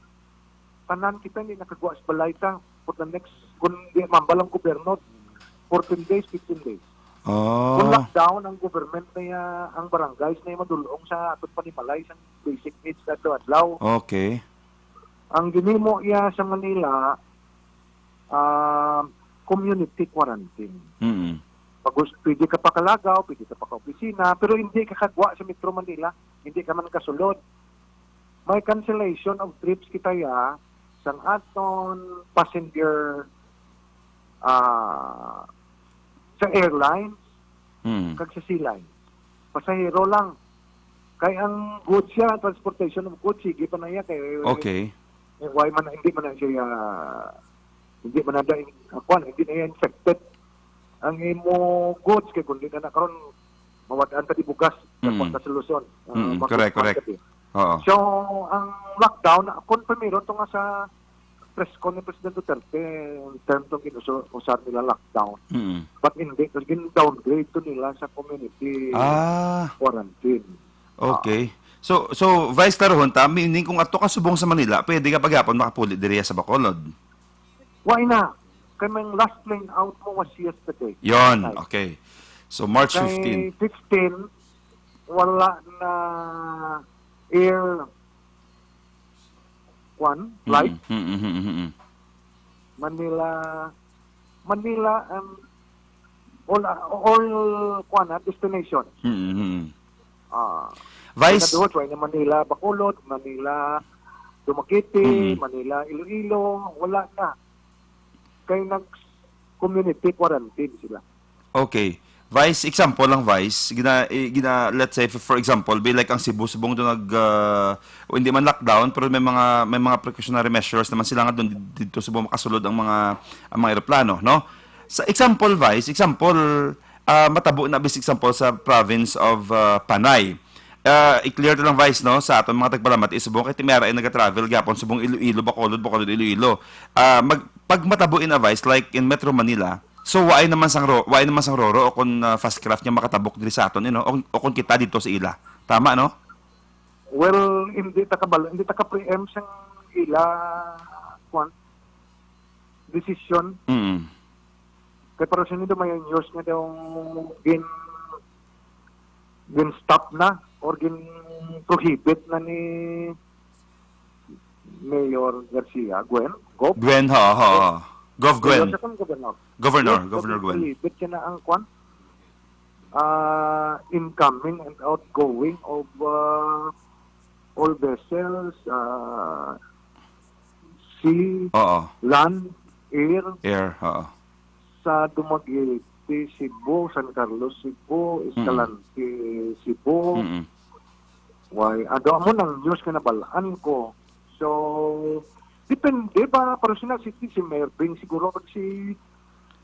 tanan kita hindi nakagwa sa balay ta for the next, kung di mambal ang gobyerno, fourteen days, fifteen days. Oh. Kung lockdown ang government na iya, ang barangays na iya madulong sa aton panimalay sa basic needs sa adlaw-adlaw. Okay. Ang ginimo iya sa Manila, ah, community quarantine. Mm. Pag us-, pwede ka pa kalagaw, pwede ka pa ka-opisina, pero hindi ka kagwa sa Metro Manila, hindi ka man kasulod. May cancellation of trips kita ya sang aton passenger, ah, sa airlines Mm. kag sa sea line. Pasahero lang. Kay ang goods siya, transportation of goods, sige pa na iya kay Okay. eh, why man, hindi man na siya, ah, hindi man na da-, ah, kwan, hindi na iya infected ang imo goods kay kundi na na karon mawad-an ta di bugas sa Mm. kwan ka sa Luzon. Ah, Mm, mag-, correct, kwan correct. ka di. Oo. So, ang lockdown, confirmero to nga sa press con ni President Duterte, in terms of gin-uso-, usar nila lockdown. Mm. But hindi, gin-downgrade to nila sa community Ah. quarantine. Okay. So, so, Vice, klaruhon ta, meaning kung ato ka subong sa Manila, pwede ka pagyapon makapuli diriya sa Bacolod? Why na? Kay may last plane out mo was yesterday. Yon, Night. Okay. So, March Kay fifteen. fifteen, wala na air, kwan, Mm, flight. mm, mm, mm, mm. Manila, Manila, um, all, all, kwan, ah, destination. Mm, mm, mm. Ah, Vice? Kaya duha, try na Manila, Bacolod, Manila, Dumaguete, Mm. Manila, Iloilo, wala na. Kay nag-community quarantine sila. Okay. Vice, example lang, Vice, gina, eh, gina, let's say, for, for example, be like ang Cebu, subong doon nag, ah, o hindi man lockdown, pero may mga, may mga precautionary measures naman sila nga doon dito subong makasulod ang mga, ang mga eroplano, no? Sa example, Vice, example, ah, matabo na bis example sa province of, ah, Panay. Ah, i-clear to lang, Vice, no, sa aton mga tagpalamat, subong kay Timera ay nag-travel gyapon subong Iloilo, Bacolod, Bacolod, Iloilo. Ah, mag, pag matabo in a Vice, like in Metro Manila, so, waay naman sang ro-, waay naman sang roro o kung, ah, fast craft nga makatabok diri sa aton, you know, o, o kung kita dito sa ila. Tama, no? Well, hindi ta kabal-, hindi ta ka-preempt sang ila, kwan, desisyon. Mm. Kay para sa nito may news nga daw gin, gin-stop na or gin-prohibit na ni Mayor Garcia, Gwen, Gov? Gwen, ha, ha, ha. Gov Mayor Gwen. Siya kung governor. Governor, Yes, Governor Gov Gwen. Prohibit siya na ang kwan. Ah, incoming and outgoing of, ah, all vessels, ah, sea, Oo. Land, air, Air, oo. Sa Dumaguete, Cebu, San Carlos, Cebu, Mm. Escalante, Cebu. Mm-mm. Why? Ado mo nang news nga nabalaan ko. So, depende ba? Pero sina si, si Mayor Bing siguro, pag si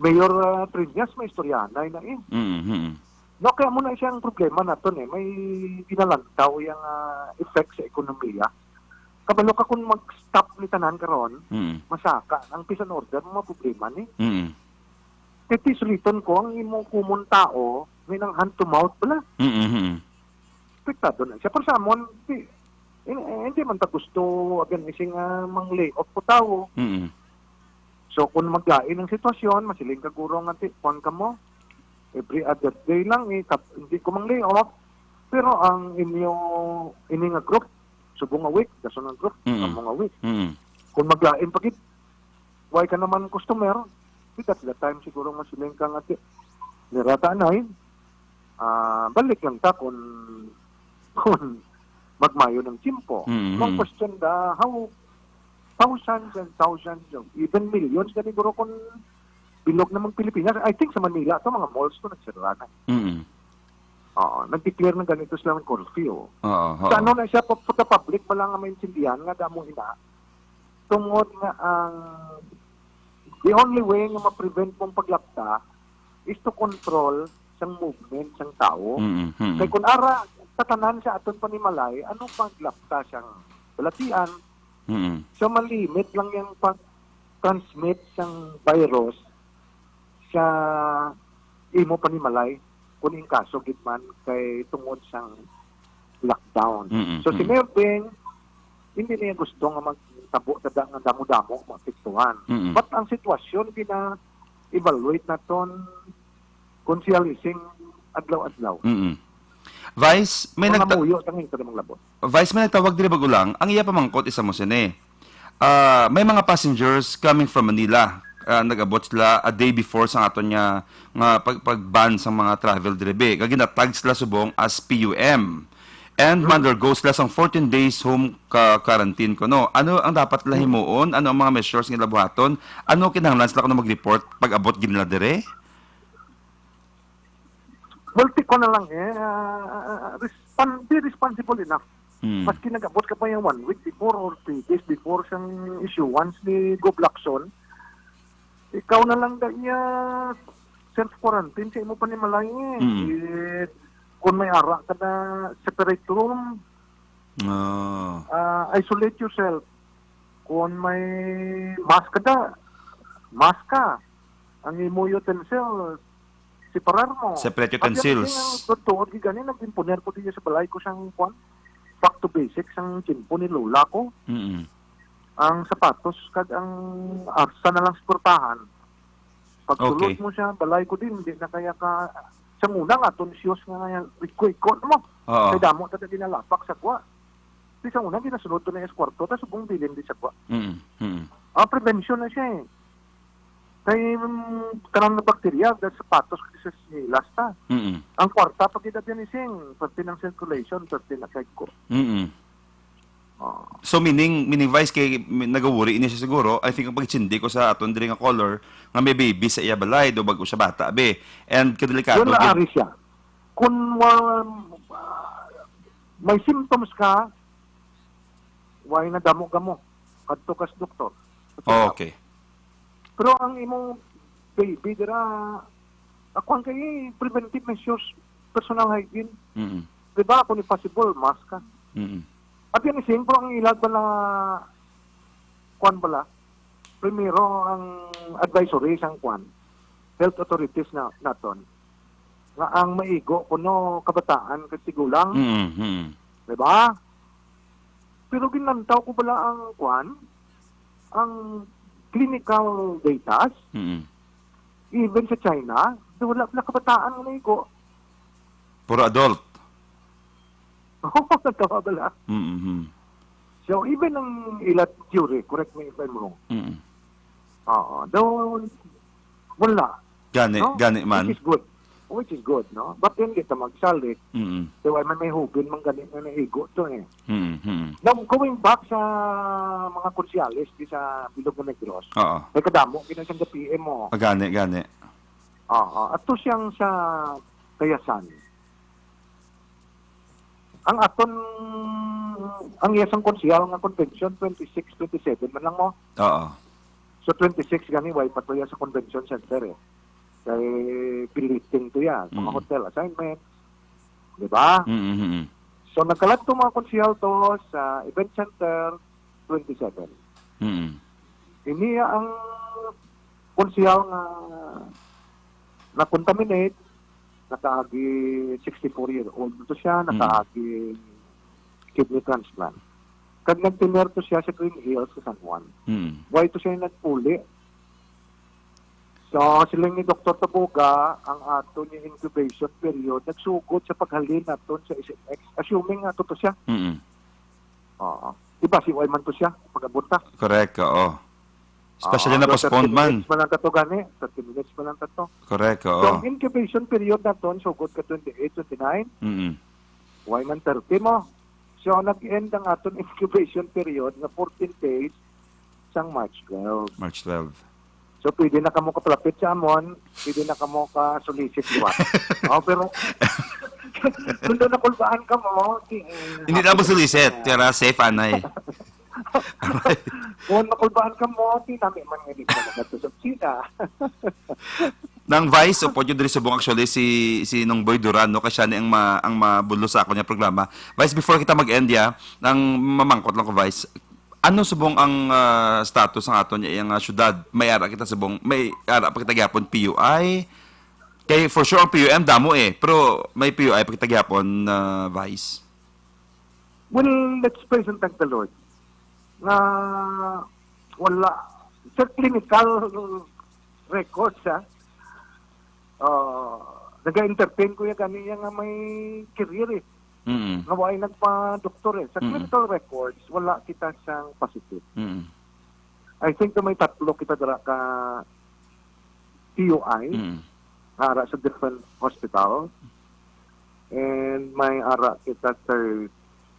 Mayor, ah, Triñas, may istoryanay na eh. Mm-mm. No, kaya mo na siyang problema naton eh. May ginalantaw yung, ah, effect sa ekonomiya. Kabalo ka kung mag-stop ni tanan karon, Mm. masaka. Ang peace and order, mga problema ni. Mm. Kay ti suliton ko, ang imo common tao, may nang hand to mouth pala. Mm-mm. Apektado na siya. Pero sa amon, di, in-, eh, hindi man ta gusto, again, ising, ah, mang lay off po tao. Mm-mm. So, kung maglain ang sitwasyon, masiling ka guro nga ti, kuwan ka mo, every other day lang, eh, tap-, hindi ko mang lay off. Pero ang inyo, ini nga group, subong nga week, dason nga group, Mm-mm. amo nga week. Mm-mm. Kung maglain pa gid, why ka naman customer? Di, that's the time siguro nga siling ka nga ti, nirata anay, ah, balik lang ta kung, kung magmayo ng tiyempo. Mm-hmm. Ang question da, how thousands and thousands of, even millions, gani guro kung bilog na mga Pilipinas. I think sa Manila, to mga malls to nagsira na. Mm-hmm. Oo, nag-declare ng ganito silang curfew. Oo, oo. Sa ano na siya, pu-, puta public pa lang ang maintindihan nga damo ina. Tungod nga ang, the only way nga ma-prevent mong paglapta is to control sang movement sang tao. Mm, mm. Kay kung ara, tatanan sa aton panimalay, ano paglapta sang balatian? Mm. So, malimit lang yung pag-transmit sang virus sa imo panimalay kung in kaso gid man kay tungod sang lockdown. Mm-mm, So, si mm. Mayor Bing, hindi niya gusto nga magtabo tada nga damo-damo maapektuhan. Mm-mm. But ang sitwasyon, gina-evaluate naton kung siya lising adlaw-adlaw. Mm-mm. Vice, may Mga nagta-, muyo, tangin ka namang labot. Vice, may nagtawag diri bag-o lang. Ang iya pamangkot, isa mo sini. Ah, may mga passengers coming from Manila. Ah, nag-abot sila a day before sa aton nga, nga pag, pag-ban sa mga travel diri, be. Kag ginatag sila subong as P U M. And Hmm. undergo sila sang fourteen days home ka-, quarantine kuno. Ano ang dapat nila Hmm. himuon? Ano ang mga measures nga ila buhaton? Ano kinahanglan sila kuno mag-report pag-abot gid nila diri? Well, ti-, ko na lang eh, ah, ah, ah, respon-, be responsible enough. Hmm. Maski nag-abot ka pa yung one week before or three days before sang issuance ni Gov Lacson, ikaw na lang da niya self-quarantine sa imo panimalay eh. Hmm. Eh, kung may ara ka na separate room, Ah. ah, isolate yourself. Kung may mask ka da, mask ka. Ang imo utensil, separar mo. Separate At yan utensils. Ang tuod, gani, nag-imponer ko din sa balay ko sang, kwan, back to basics, ang tiyempo ni lola ko. Mm-mm. Ang sapatos, kag ang arsa na lang sa portahan. Pagtulog Okay. mo siya, balay ko din, hindi na kaya ka, sa muna nga, aton siyos nga nga, riko-riko mo. Oo. Kay damo ta ginalapak sa gwa. Di sa una, ginasunod to na yung kwarto, tas subong bilin di sa gwa. Mm, mm. Ah, prevention na siya eh. Kay, mm, kanang na bakterya, dahil sapatos, kasi sa sinilas ta. Mm. Ang kwarta, pag idabyan ni Sing, pati ng circulation, pati na kay ko. Mm. So meaning, meaning Vice, kay mi-, nagawuri ini siya siguro. I think ang pagitsindi ko sa aton diri nga caller nga may baby sa iya balay, do bag-o siya bata, be. And kadelikado Yun na gyud. Ari siya. Kung wa-, may symptoms ka, why na damo ka mo? Kadto ka sa doktor. Oh, okay. Pero ang imong baby dira, ako ang kay preventive measures, personal hygiene. Mm. Di ba? Kung possible, mask ka. Mm. At yan, singko ang ilag bala, kwan bala, primero ang advisory sang kwan, health authorities na naton, nga ang maigo kuno kabataan kag tigulang, Mm. Mm. di ba? Pero ginlantaw ko bala ang kwan, ang clinical data, Mm. even sa China, wala na kabataan nga naigo. Puro adult. Oo, natawa bala. Mm. So, even ang ila theory, correct me if I'm wrong. Mm. Oo, daw, wala. Gani, No? gani man. Which is good. Which is good, no? But then, kita magsalig. Mm. So, ay man may hugin man gani nga naigo to eh. Mm. Mm. Now, going back sa mga konsyales di sa Bilog nga Negros, Oo. may kadamo, kinasang P M mo. Ah, gani, gani. Oo, ato siyang sa Kayasan. Ang aton, ang iya sang konsehal nga convention, twenty-six, twenty-seven man lang mo. Oo. So, twenty-six gani, way pa to iya sa convention center eh. Kay billeting to iya, mga Mm. hotel assignment. Di ba? Mm, mm, mm. So, nagkalat to mga konsehal to sa event center, twenty-seven. Mm. Ini ang konsehal nga na-contaminate, nakaagi sixty-four year old to siya, Mm. nakaagi kidney transplant. Kag nagtener to siya sa Green Hills sa San Juan. Mm. Why to siya nagpuli? So, siling ni Doktor Tabuga, ang ato ni incubation period, nagsugod sa paghalin naton sa S M X. Assuming nga to, to siya. Mm. Oo. Di ba, si Wayman to siya, pag-abot na. Correct, oo. Especially Oo, na so postponed thirty man. minutes man lang tato gani. Thirty minutes man lang tato. Correct, So, oo. ang incubation period naton, sugod ka twenty-eight, twenty-nine, Mm. Wayman thirty mo. So, nag-end ang aton incubation period nga fourteen days sang March twelve. March twelve. So, pwede na kamo kapalapit sa amon, pwede na kamo ka-solicit liwat. Oh, pero, kung doon nakulbaan ka mo, di, eh, Hindi na mo solicit, pero safe anay. Kung makulbaan ka mo, di nami man nga di ka nagkadto sa opisina. Nang Vice, o pwede diri subong actually si si Nong Boy Duran, no, kay siya ni ang ma, ang mabudlo sa ako niya programa. Vice, before kita mag-end ya, ang mamangkot lang ko, Vice, ano subong ang ah, status ng ato niya iyang ah, syudad? May ara kita subong, may ara pa kita gyapon P U I? Kay for sure ang P U M damo eh, pero may P U I pa kita gyapon na Vice. Well, let's praise and thank the Lord nga wala sa clinical records, ha? Uh, naga-entertain ko yung kaniya nga may career eh. Mm. Nga wala nagpa-doktor eh. Sa Mm. clinical records, wala kita sang positive. Mm. I think na may tatlo kita dira ka P U I, Mm. nga ara sa different hospital. And may ara kita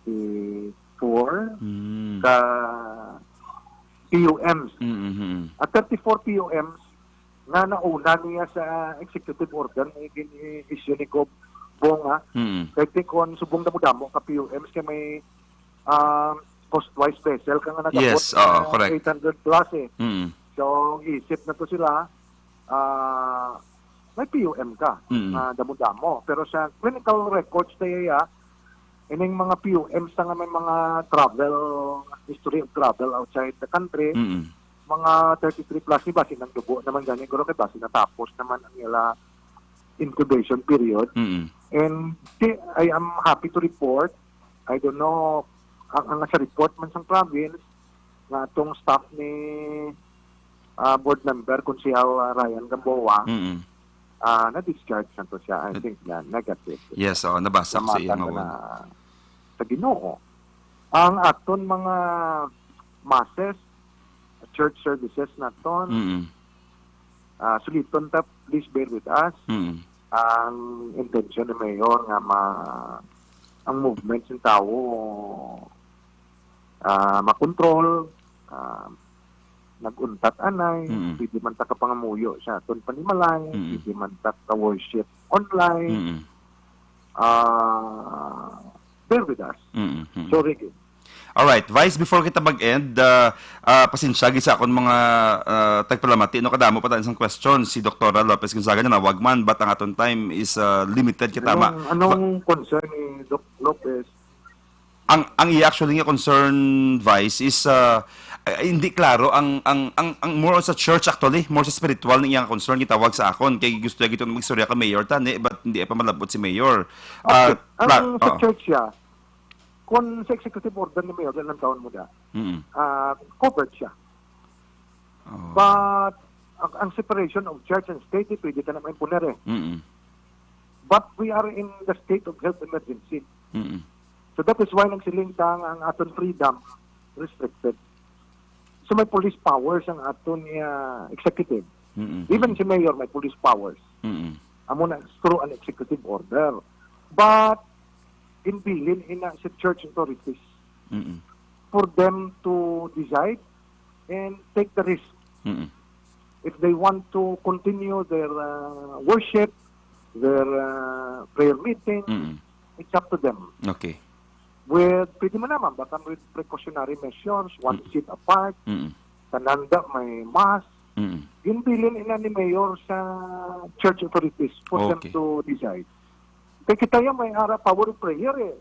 thirty-four Mm. ka P U Ms. Mm, mm, mm. At thirty-four P U Ms nga nauna niya sa executive order nga gin-issue ni Gob Bong, ha? Mm. Kay ti kon subong damo-damo ka P U Ms kay may um, cost-wise vessel ka nga nagabot Yes, oo, na correct. eight hundred plus eh. Mm. So, isip na to sila, ah, may P U M ka Mm. na damo-damo. Pero sa clinical records na iya, ining mga P U Ms na nga may mga travel, history of travel outside the country, Mm. mga thirty-three plus ni basi nang dugo naman gani, guro kay basi natapos naman ang ila incubation period. Mm. And ti- I am happy to report, I don't know, ang, ang sa report man sang province, nga atong staff ni ah, board member, Konsehal ah, Ryan Gamboa, Mm. ah, na-discharge na to siya. I think na negative. Yes, oh, nabasa ko sa iya Salamat nga na sa Ginoo. Ang aton mga masses, church services naton, Mm. ah, suliton ta, please bear with us. Mm. Ang intention ni Mayor nga ma ang movement ng tao ah, makontrol, ah, nag-untat anay, Mm-mm. pwede man ta kapangamuyo sa aton panimalay, Mm-mm. pwede man ta ka-worship online. Mm-mm. Ah, bear with us. Mm-mm. Mm-mm. Sorry, Kim. Alright, Vice, before kita mag-end, ah, ah, pasensya gid sa akon mga, ah, tagpalamati, no, kadamo pa ta isang question si Doktora Lopez Gonzaga nanawag man, but ang aton time is, ah, limited kita ma- Anong, anong concern ni Doc Lopez? Ang, ang iya actually nga concern, Vice, is, ah, ay, hindi klaro ang, ang, ang, ang more sa church actually, more sa spiritual ni iyang concern gitawag sa akon kay gusto niya gito magstorya ka mayor tani, but hindi pa malabot si mayor. Ah, Okay. Ang kla- sa oo. church siya, kung sa executive order ni mayor, ilang taon mo da, Mm. ah, covered siya. Oh. But ang, ang separation of church and state, eh, pwede ka na maimponer eh. Mm-mm. But we are in the state of health emergency. Mm-mm. So that is why nagsiling ta nga ang aton freedom restricted. So may police powers ang aton, uh, executive. Mm-mm. Even si mayor may police powers. Mm-mm. Amo na through an executive order. But ginbilin ina sa church authorities Mm-mm. for them to decide and take the risk. Mm-mm. If they want to continue their, uh, worship, their, uh, prayer meeting, Mm-mm. it's up to them. Okay. With, pwede man naman, baka with precautionary measures, one Mm. seat apart, Mm-mm. tananda may mask. Mm-mm. Ginbilin ina ni mayor sa church authorities for them Okay. to decide. Kay kita yung may ara power of prayer eh.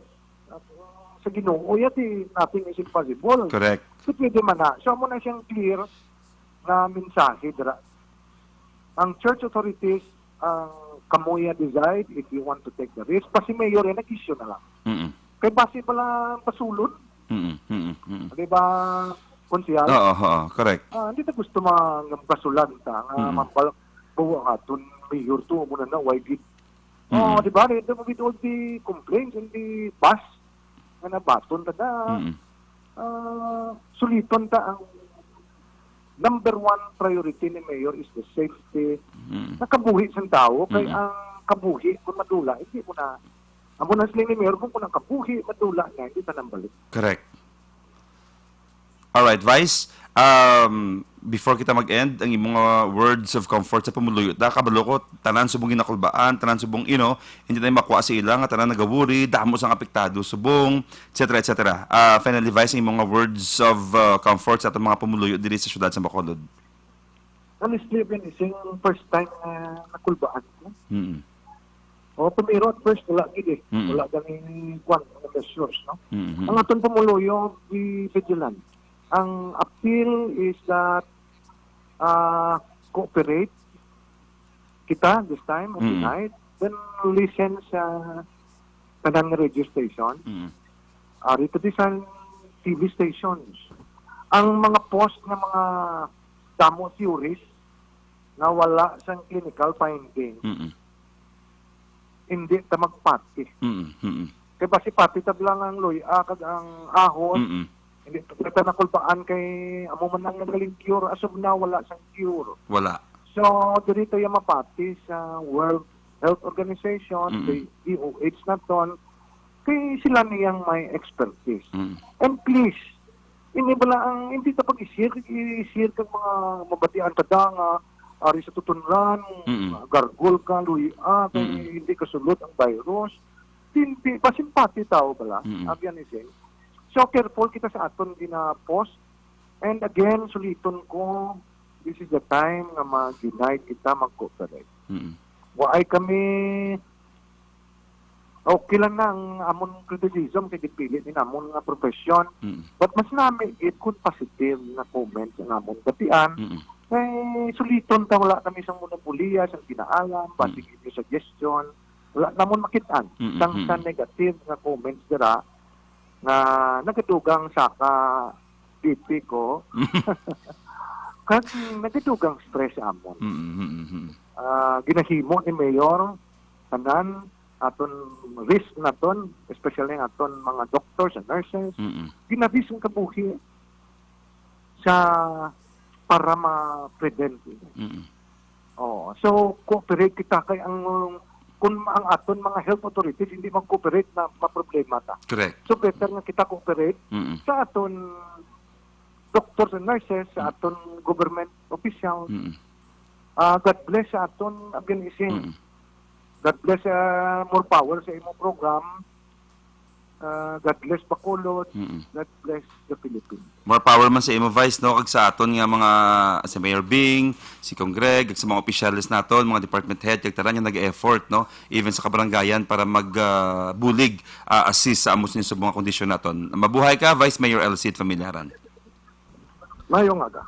Sa Ginoo, yati, nothing is impossible. Correct. So, pwede man na. So, amo na siyang clear na mensahe dira. Ang church authorities, ang kamuya decide if you want to take the risk. Basi mayor, yan, nag-issue na lang. Mm-mm. Kay basi pala pasulod. Mm-mm. Mm-mm. Mm-mm. Di ba, Konsehal? Oo, oo, correct. Ah, hindi na gusto mga basulan ta nga Mm-mm. mambal-, bawa nga aton mayor to, muna na, why gid? Oh, Mm-mm. di ba? With all the complaints and the bus nga nabaton ta da, Mm-mm. ah, suliton ta ang number one priority ni Mayor is the safety Mm-mm. sa kabuhi sang tawo. Kay Mm-mm. ang kabuhi, kung madula, hindi mo na, amo na sila ni Mayor, kung, kung ang kabuhi, madula na, hindi na nang balik. Correct. Alright, Vice. Um, before kita mag-end, ang imong, uh, words of comfort sa pumuluyo. Da, kabalo ko, tanan subong ginakulbaan, tanan subong, you know, hindi tayo makuha sa ila, nga tanan nagawuri, damo sang apektado, subong, et cetera, et cetera. Ah, finally, Vice, ang imong, uh, words of, uh, comfort sa atong mga pumuluyo diri sa siyudad sa Bacolod. Honestly, Ben, isang first time na nakulbaan ko. Mm-mm. O, pero at first, wala gid eh. Mm-mm. Wala gani, kwan, mga measures, no? Mm-mm. Ang aton pumuluyo, be vigilant. Ang appeal is that, ah, cooperate kita this time, Mm-mm. unite, then listen sa tanan nga radio station. Mm-mm. Ah, dito di sa T V stations. Ang mga post nga mga damo theories nga wala sang clinical finding, Mm-mm. hindi ta magpati. Mm-mm. Mm-mm. Kay basi pati ta lang ang luy-a kag ang ahon, Mm-mm. hindi ta, ta nakulbaan kay amo man ang nagaling cure. As of now, wala sang cure. Wala. So, diri tayo mapati sa World Health Organization, Mm-mm. the D O H naton, kay sila niyang may expertise. Mm. And please, ini bala ang, hindi ta pag-isir, isir kag mga mabatian ta da nga, ari sa tutunlan, Mm-mm. gargol ka, luy-a, kay Mm-mm. hindi kasulod ang virus. Hindi, pasimpati tao bala, Mm-mm. abi ni Sing. So, careful kita sa aton gina-post. And again, suliton ko, this is the time nga mag-unite kita, mag-cooperate. Mm-mm. Waay kami, okay lang na ang amon criticism kay gipili ni namon nga profession. Mm. But mas nami gid kung positive nga comments ang amon batian. Mm. Kay suliton ta, wala kami sang monopoliya, sang ginaalam, Mm. basig inyo suggestion. Wala namon makit-an. Mm, Sang sa mm. negative nga comments dira nga nagadugang sa ka B P ko. Kag nagadugang stress amon. Mm, mm, mm. Ah, ginahimo ni Mayor, tanan, aton risk naton, especially ang aton mga doctors and nurses, Mm-mm. gina-risk ang kabuhi sa para ma-prevent. Mm-mm. Oh, so cooperate kita kay ang kung ang aton mga health authorities hindi mag-cooperate, na maproblema ta. Correct. So better nga kita cooperate Mm-mm. sa aton doctors and nurses, sa aton government officials. Mm-mm. Ah, God bless sa aton, again, isin. Mm-mm. God bless, ah, more power sa imong program. Ah, God bless Bacolod. Mm-mm. God bless the Philippines. More power man sa imo, Vice, no? Kag sa aton nga mga, si Mayor Bing, si Cong Greg, kag sa mga opisyales naton, mga department head, kag tanan nga nag-effort, no? Even sa kabarangayan para mag ah, bulig, ah, assist sa amo sa subong nga kondisyon naton. Mabuhay ka, Vice Mayor Elcid Familiaran. Mayong aga.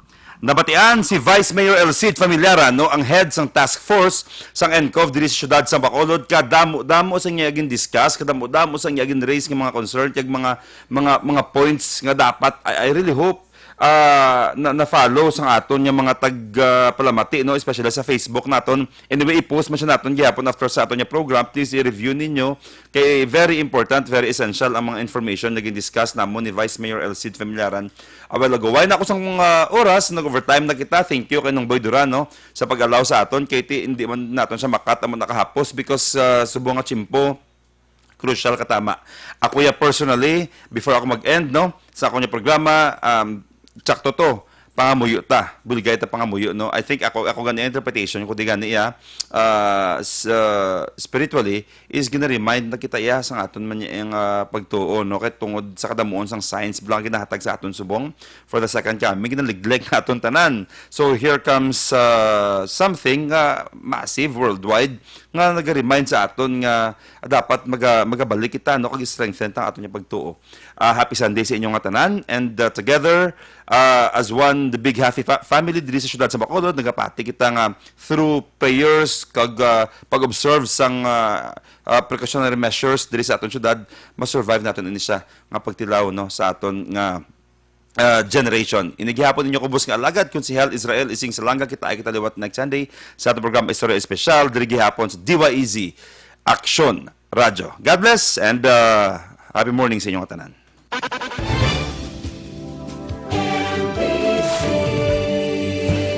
Nabatian si Vice Mayor Elcid Familiaran, no, ang head sang task force sang ENCOV diri sa siyudad sa Bacolod, kadamo-damo sa iya gin-discuss, kadamo-damo sa iya gin-raise nga mga concern, kag mga mga mga points nga dapat, I, I really hope, ah, na, na-follow sang aton nga mga tag ah, palamati, no, especially sa Facebook naton. Anyway, i-post man siya naton gihapon after sa aton nga program. Please i-review ninyo. Kay very important, very essential ang mga information nga gin-discuss namon ni Vice Mayor Elcid Familiaran a while ago. Way na ako sang mga oras, nag-overtime na kita. Thank you kay Nong Boy Duran, no, sa pag-allow sa aton. Kay ti, hindi man naton siya makat amo nakahapos because ah, subong nga tiyempo, crucial katama. Ako ya personally, before ako mag-end, no, sa akong programa, um, tsakto to, pangamuyo ta, buligay ta pangamuyo, no. I think ako, ako gani ang interpretation ko di gani iya, ah, s- ah, spiritually is gina-remind na kita iya sa aton man iyang ah, pagtuo, no, kay tungod sa kadamuon sang signs bala nga ginahatag sa aton subong for the second coming, ginaliglig naton tanan. So here comes ah, something nga massive worldwide nga naga-remind sa aton nga dapat maga, magabalik kita, no, kag strengthen ta ang aton nga pagtuo. Ah, happy Sunday sa inyo nga tanan, and ah, together ah, as one the big happy fa- family diri sa siyudad sa Bacolod, nagapati kita nga through prayers kag ah, pag-observe sang ah, ah, precautionary measures diri sa aton siyudad, ma-survive naton ini siya nga pagtilaw, no, sa aton nga ah, generation. Ini gihapon inyo kubos nga alagad, Konsehal Israel Ising Salanga. Kita ay kita liwat next Sunday sa atong programa Istorya Espesyal diri gihapon sa D Y E Z Aksyon Radyo. God bless and ah, happy morning sa inyo nga tanan.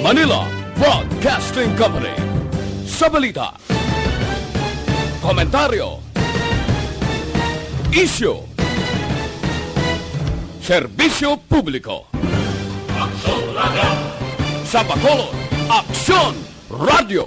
Manila Broadcasting Company. Sa balita, komentaryo, isyu, serbisyo publiko. Sa Bacolod, Aksyon Radio.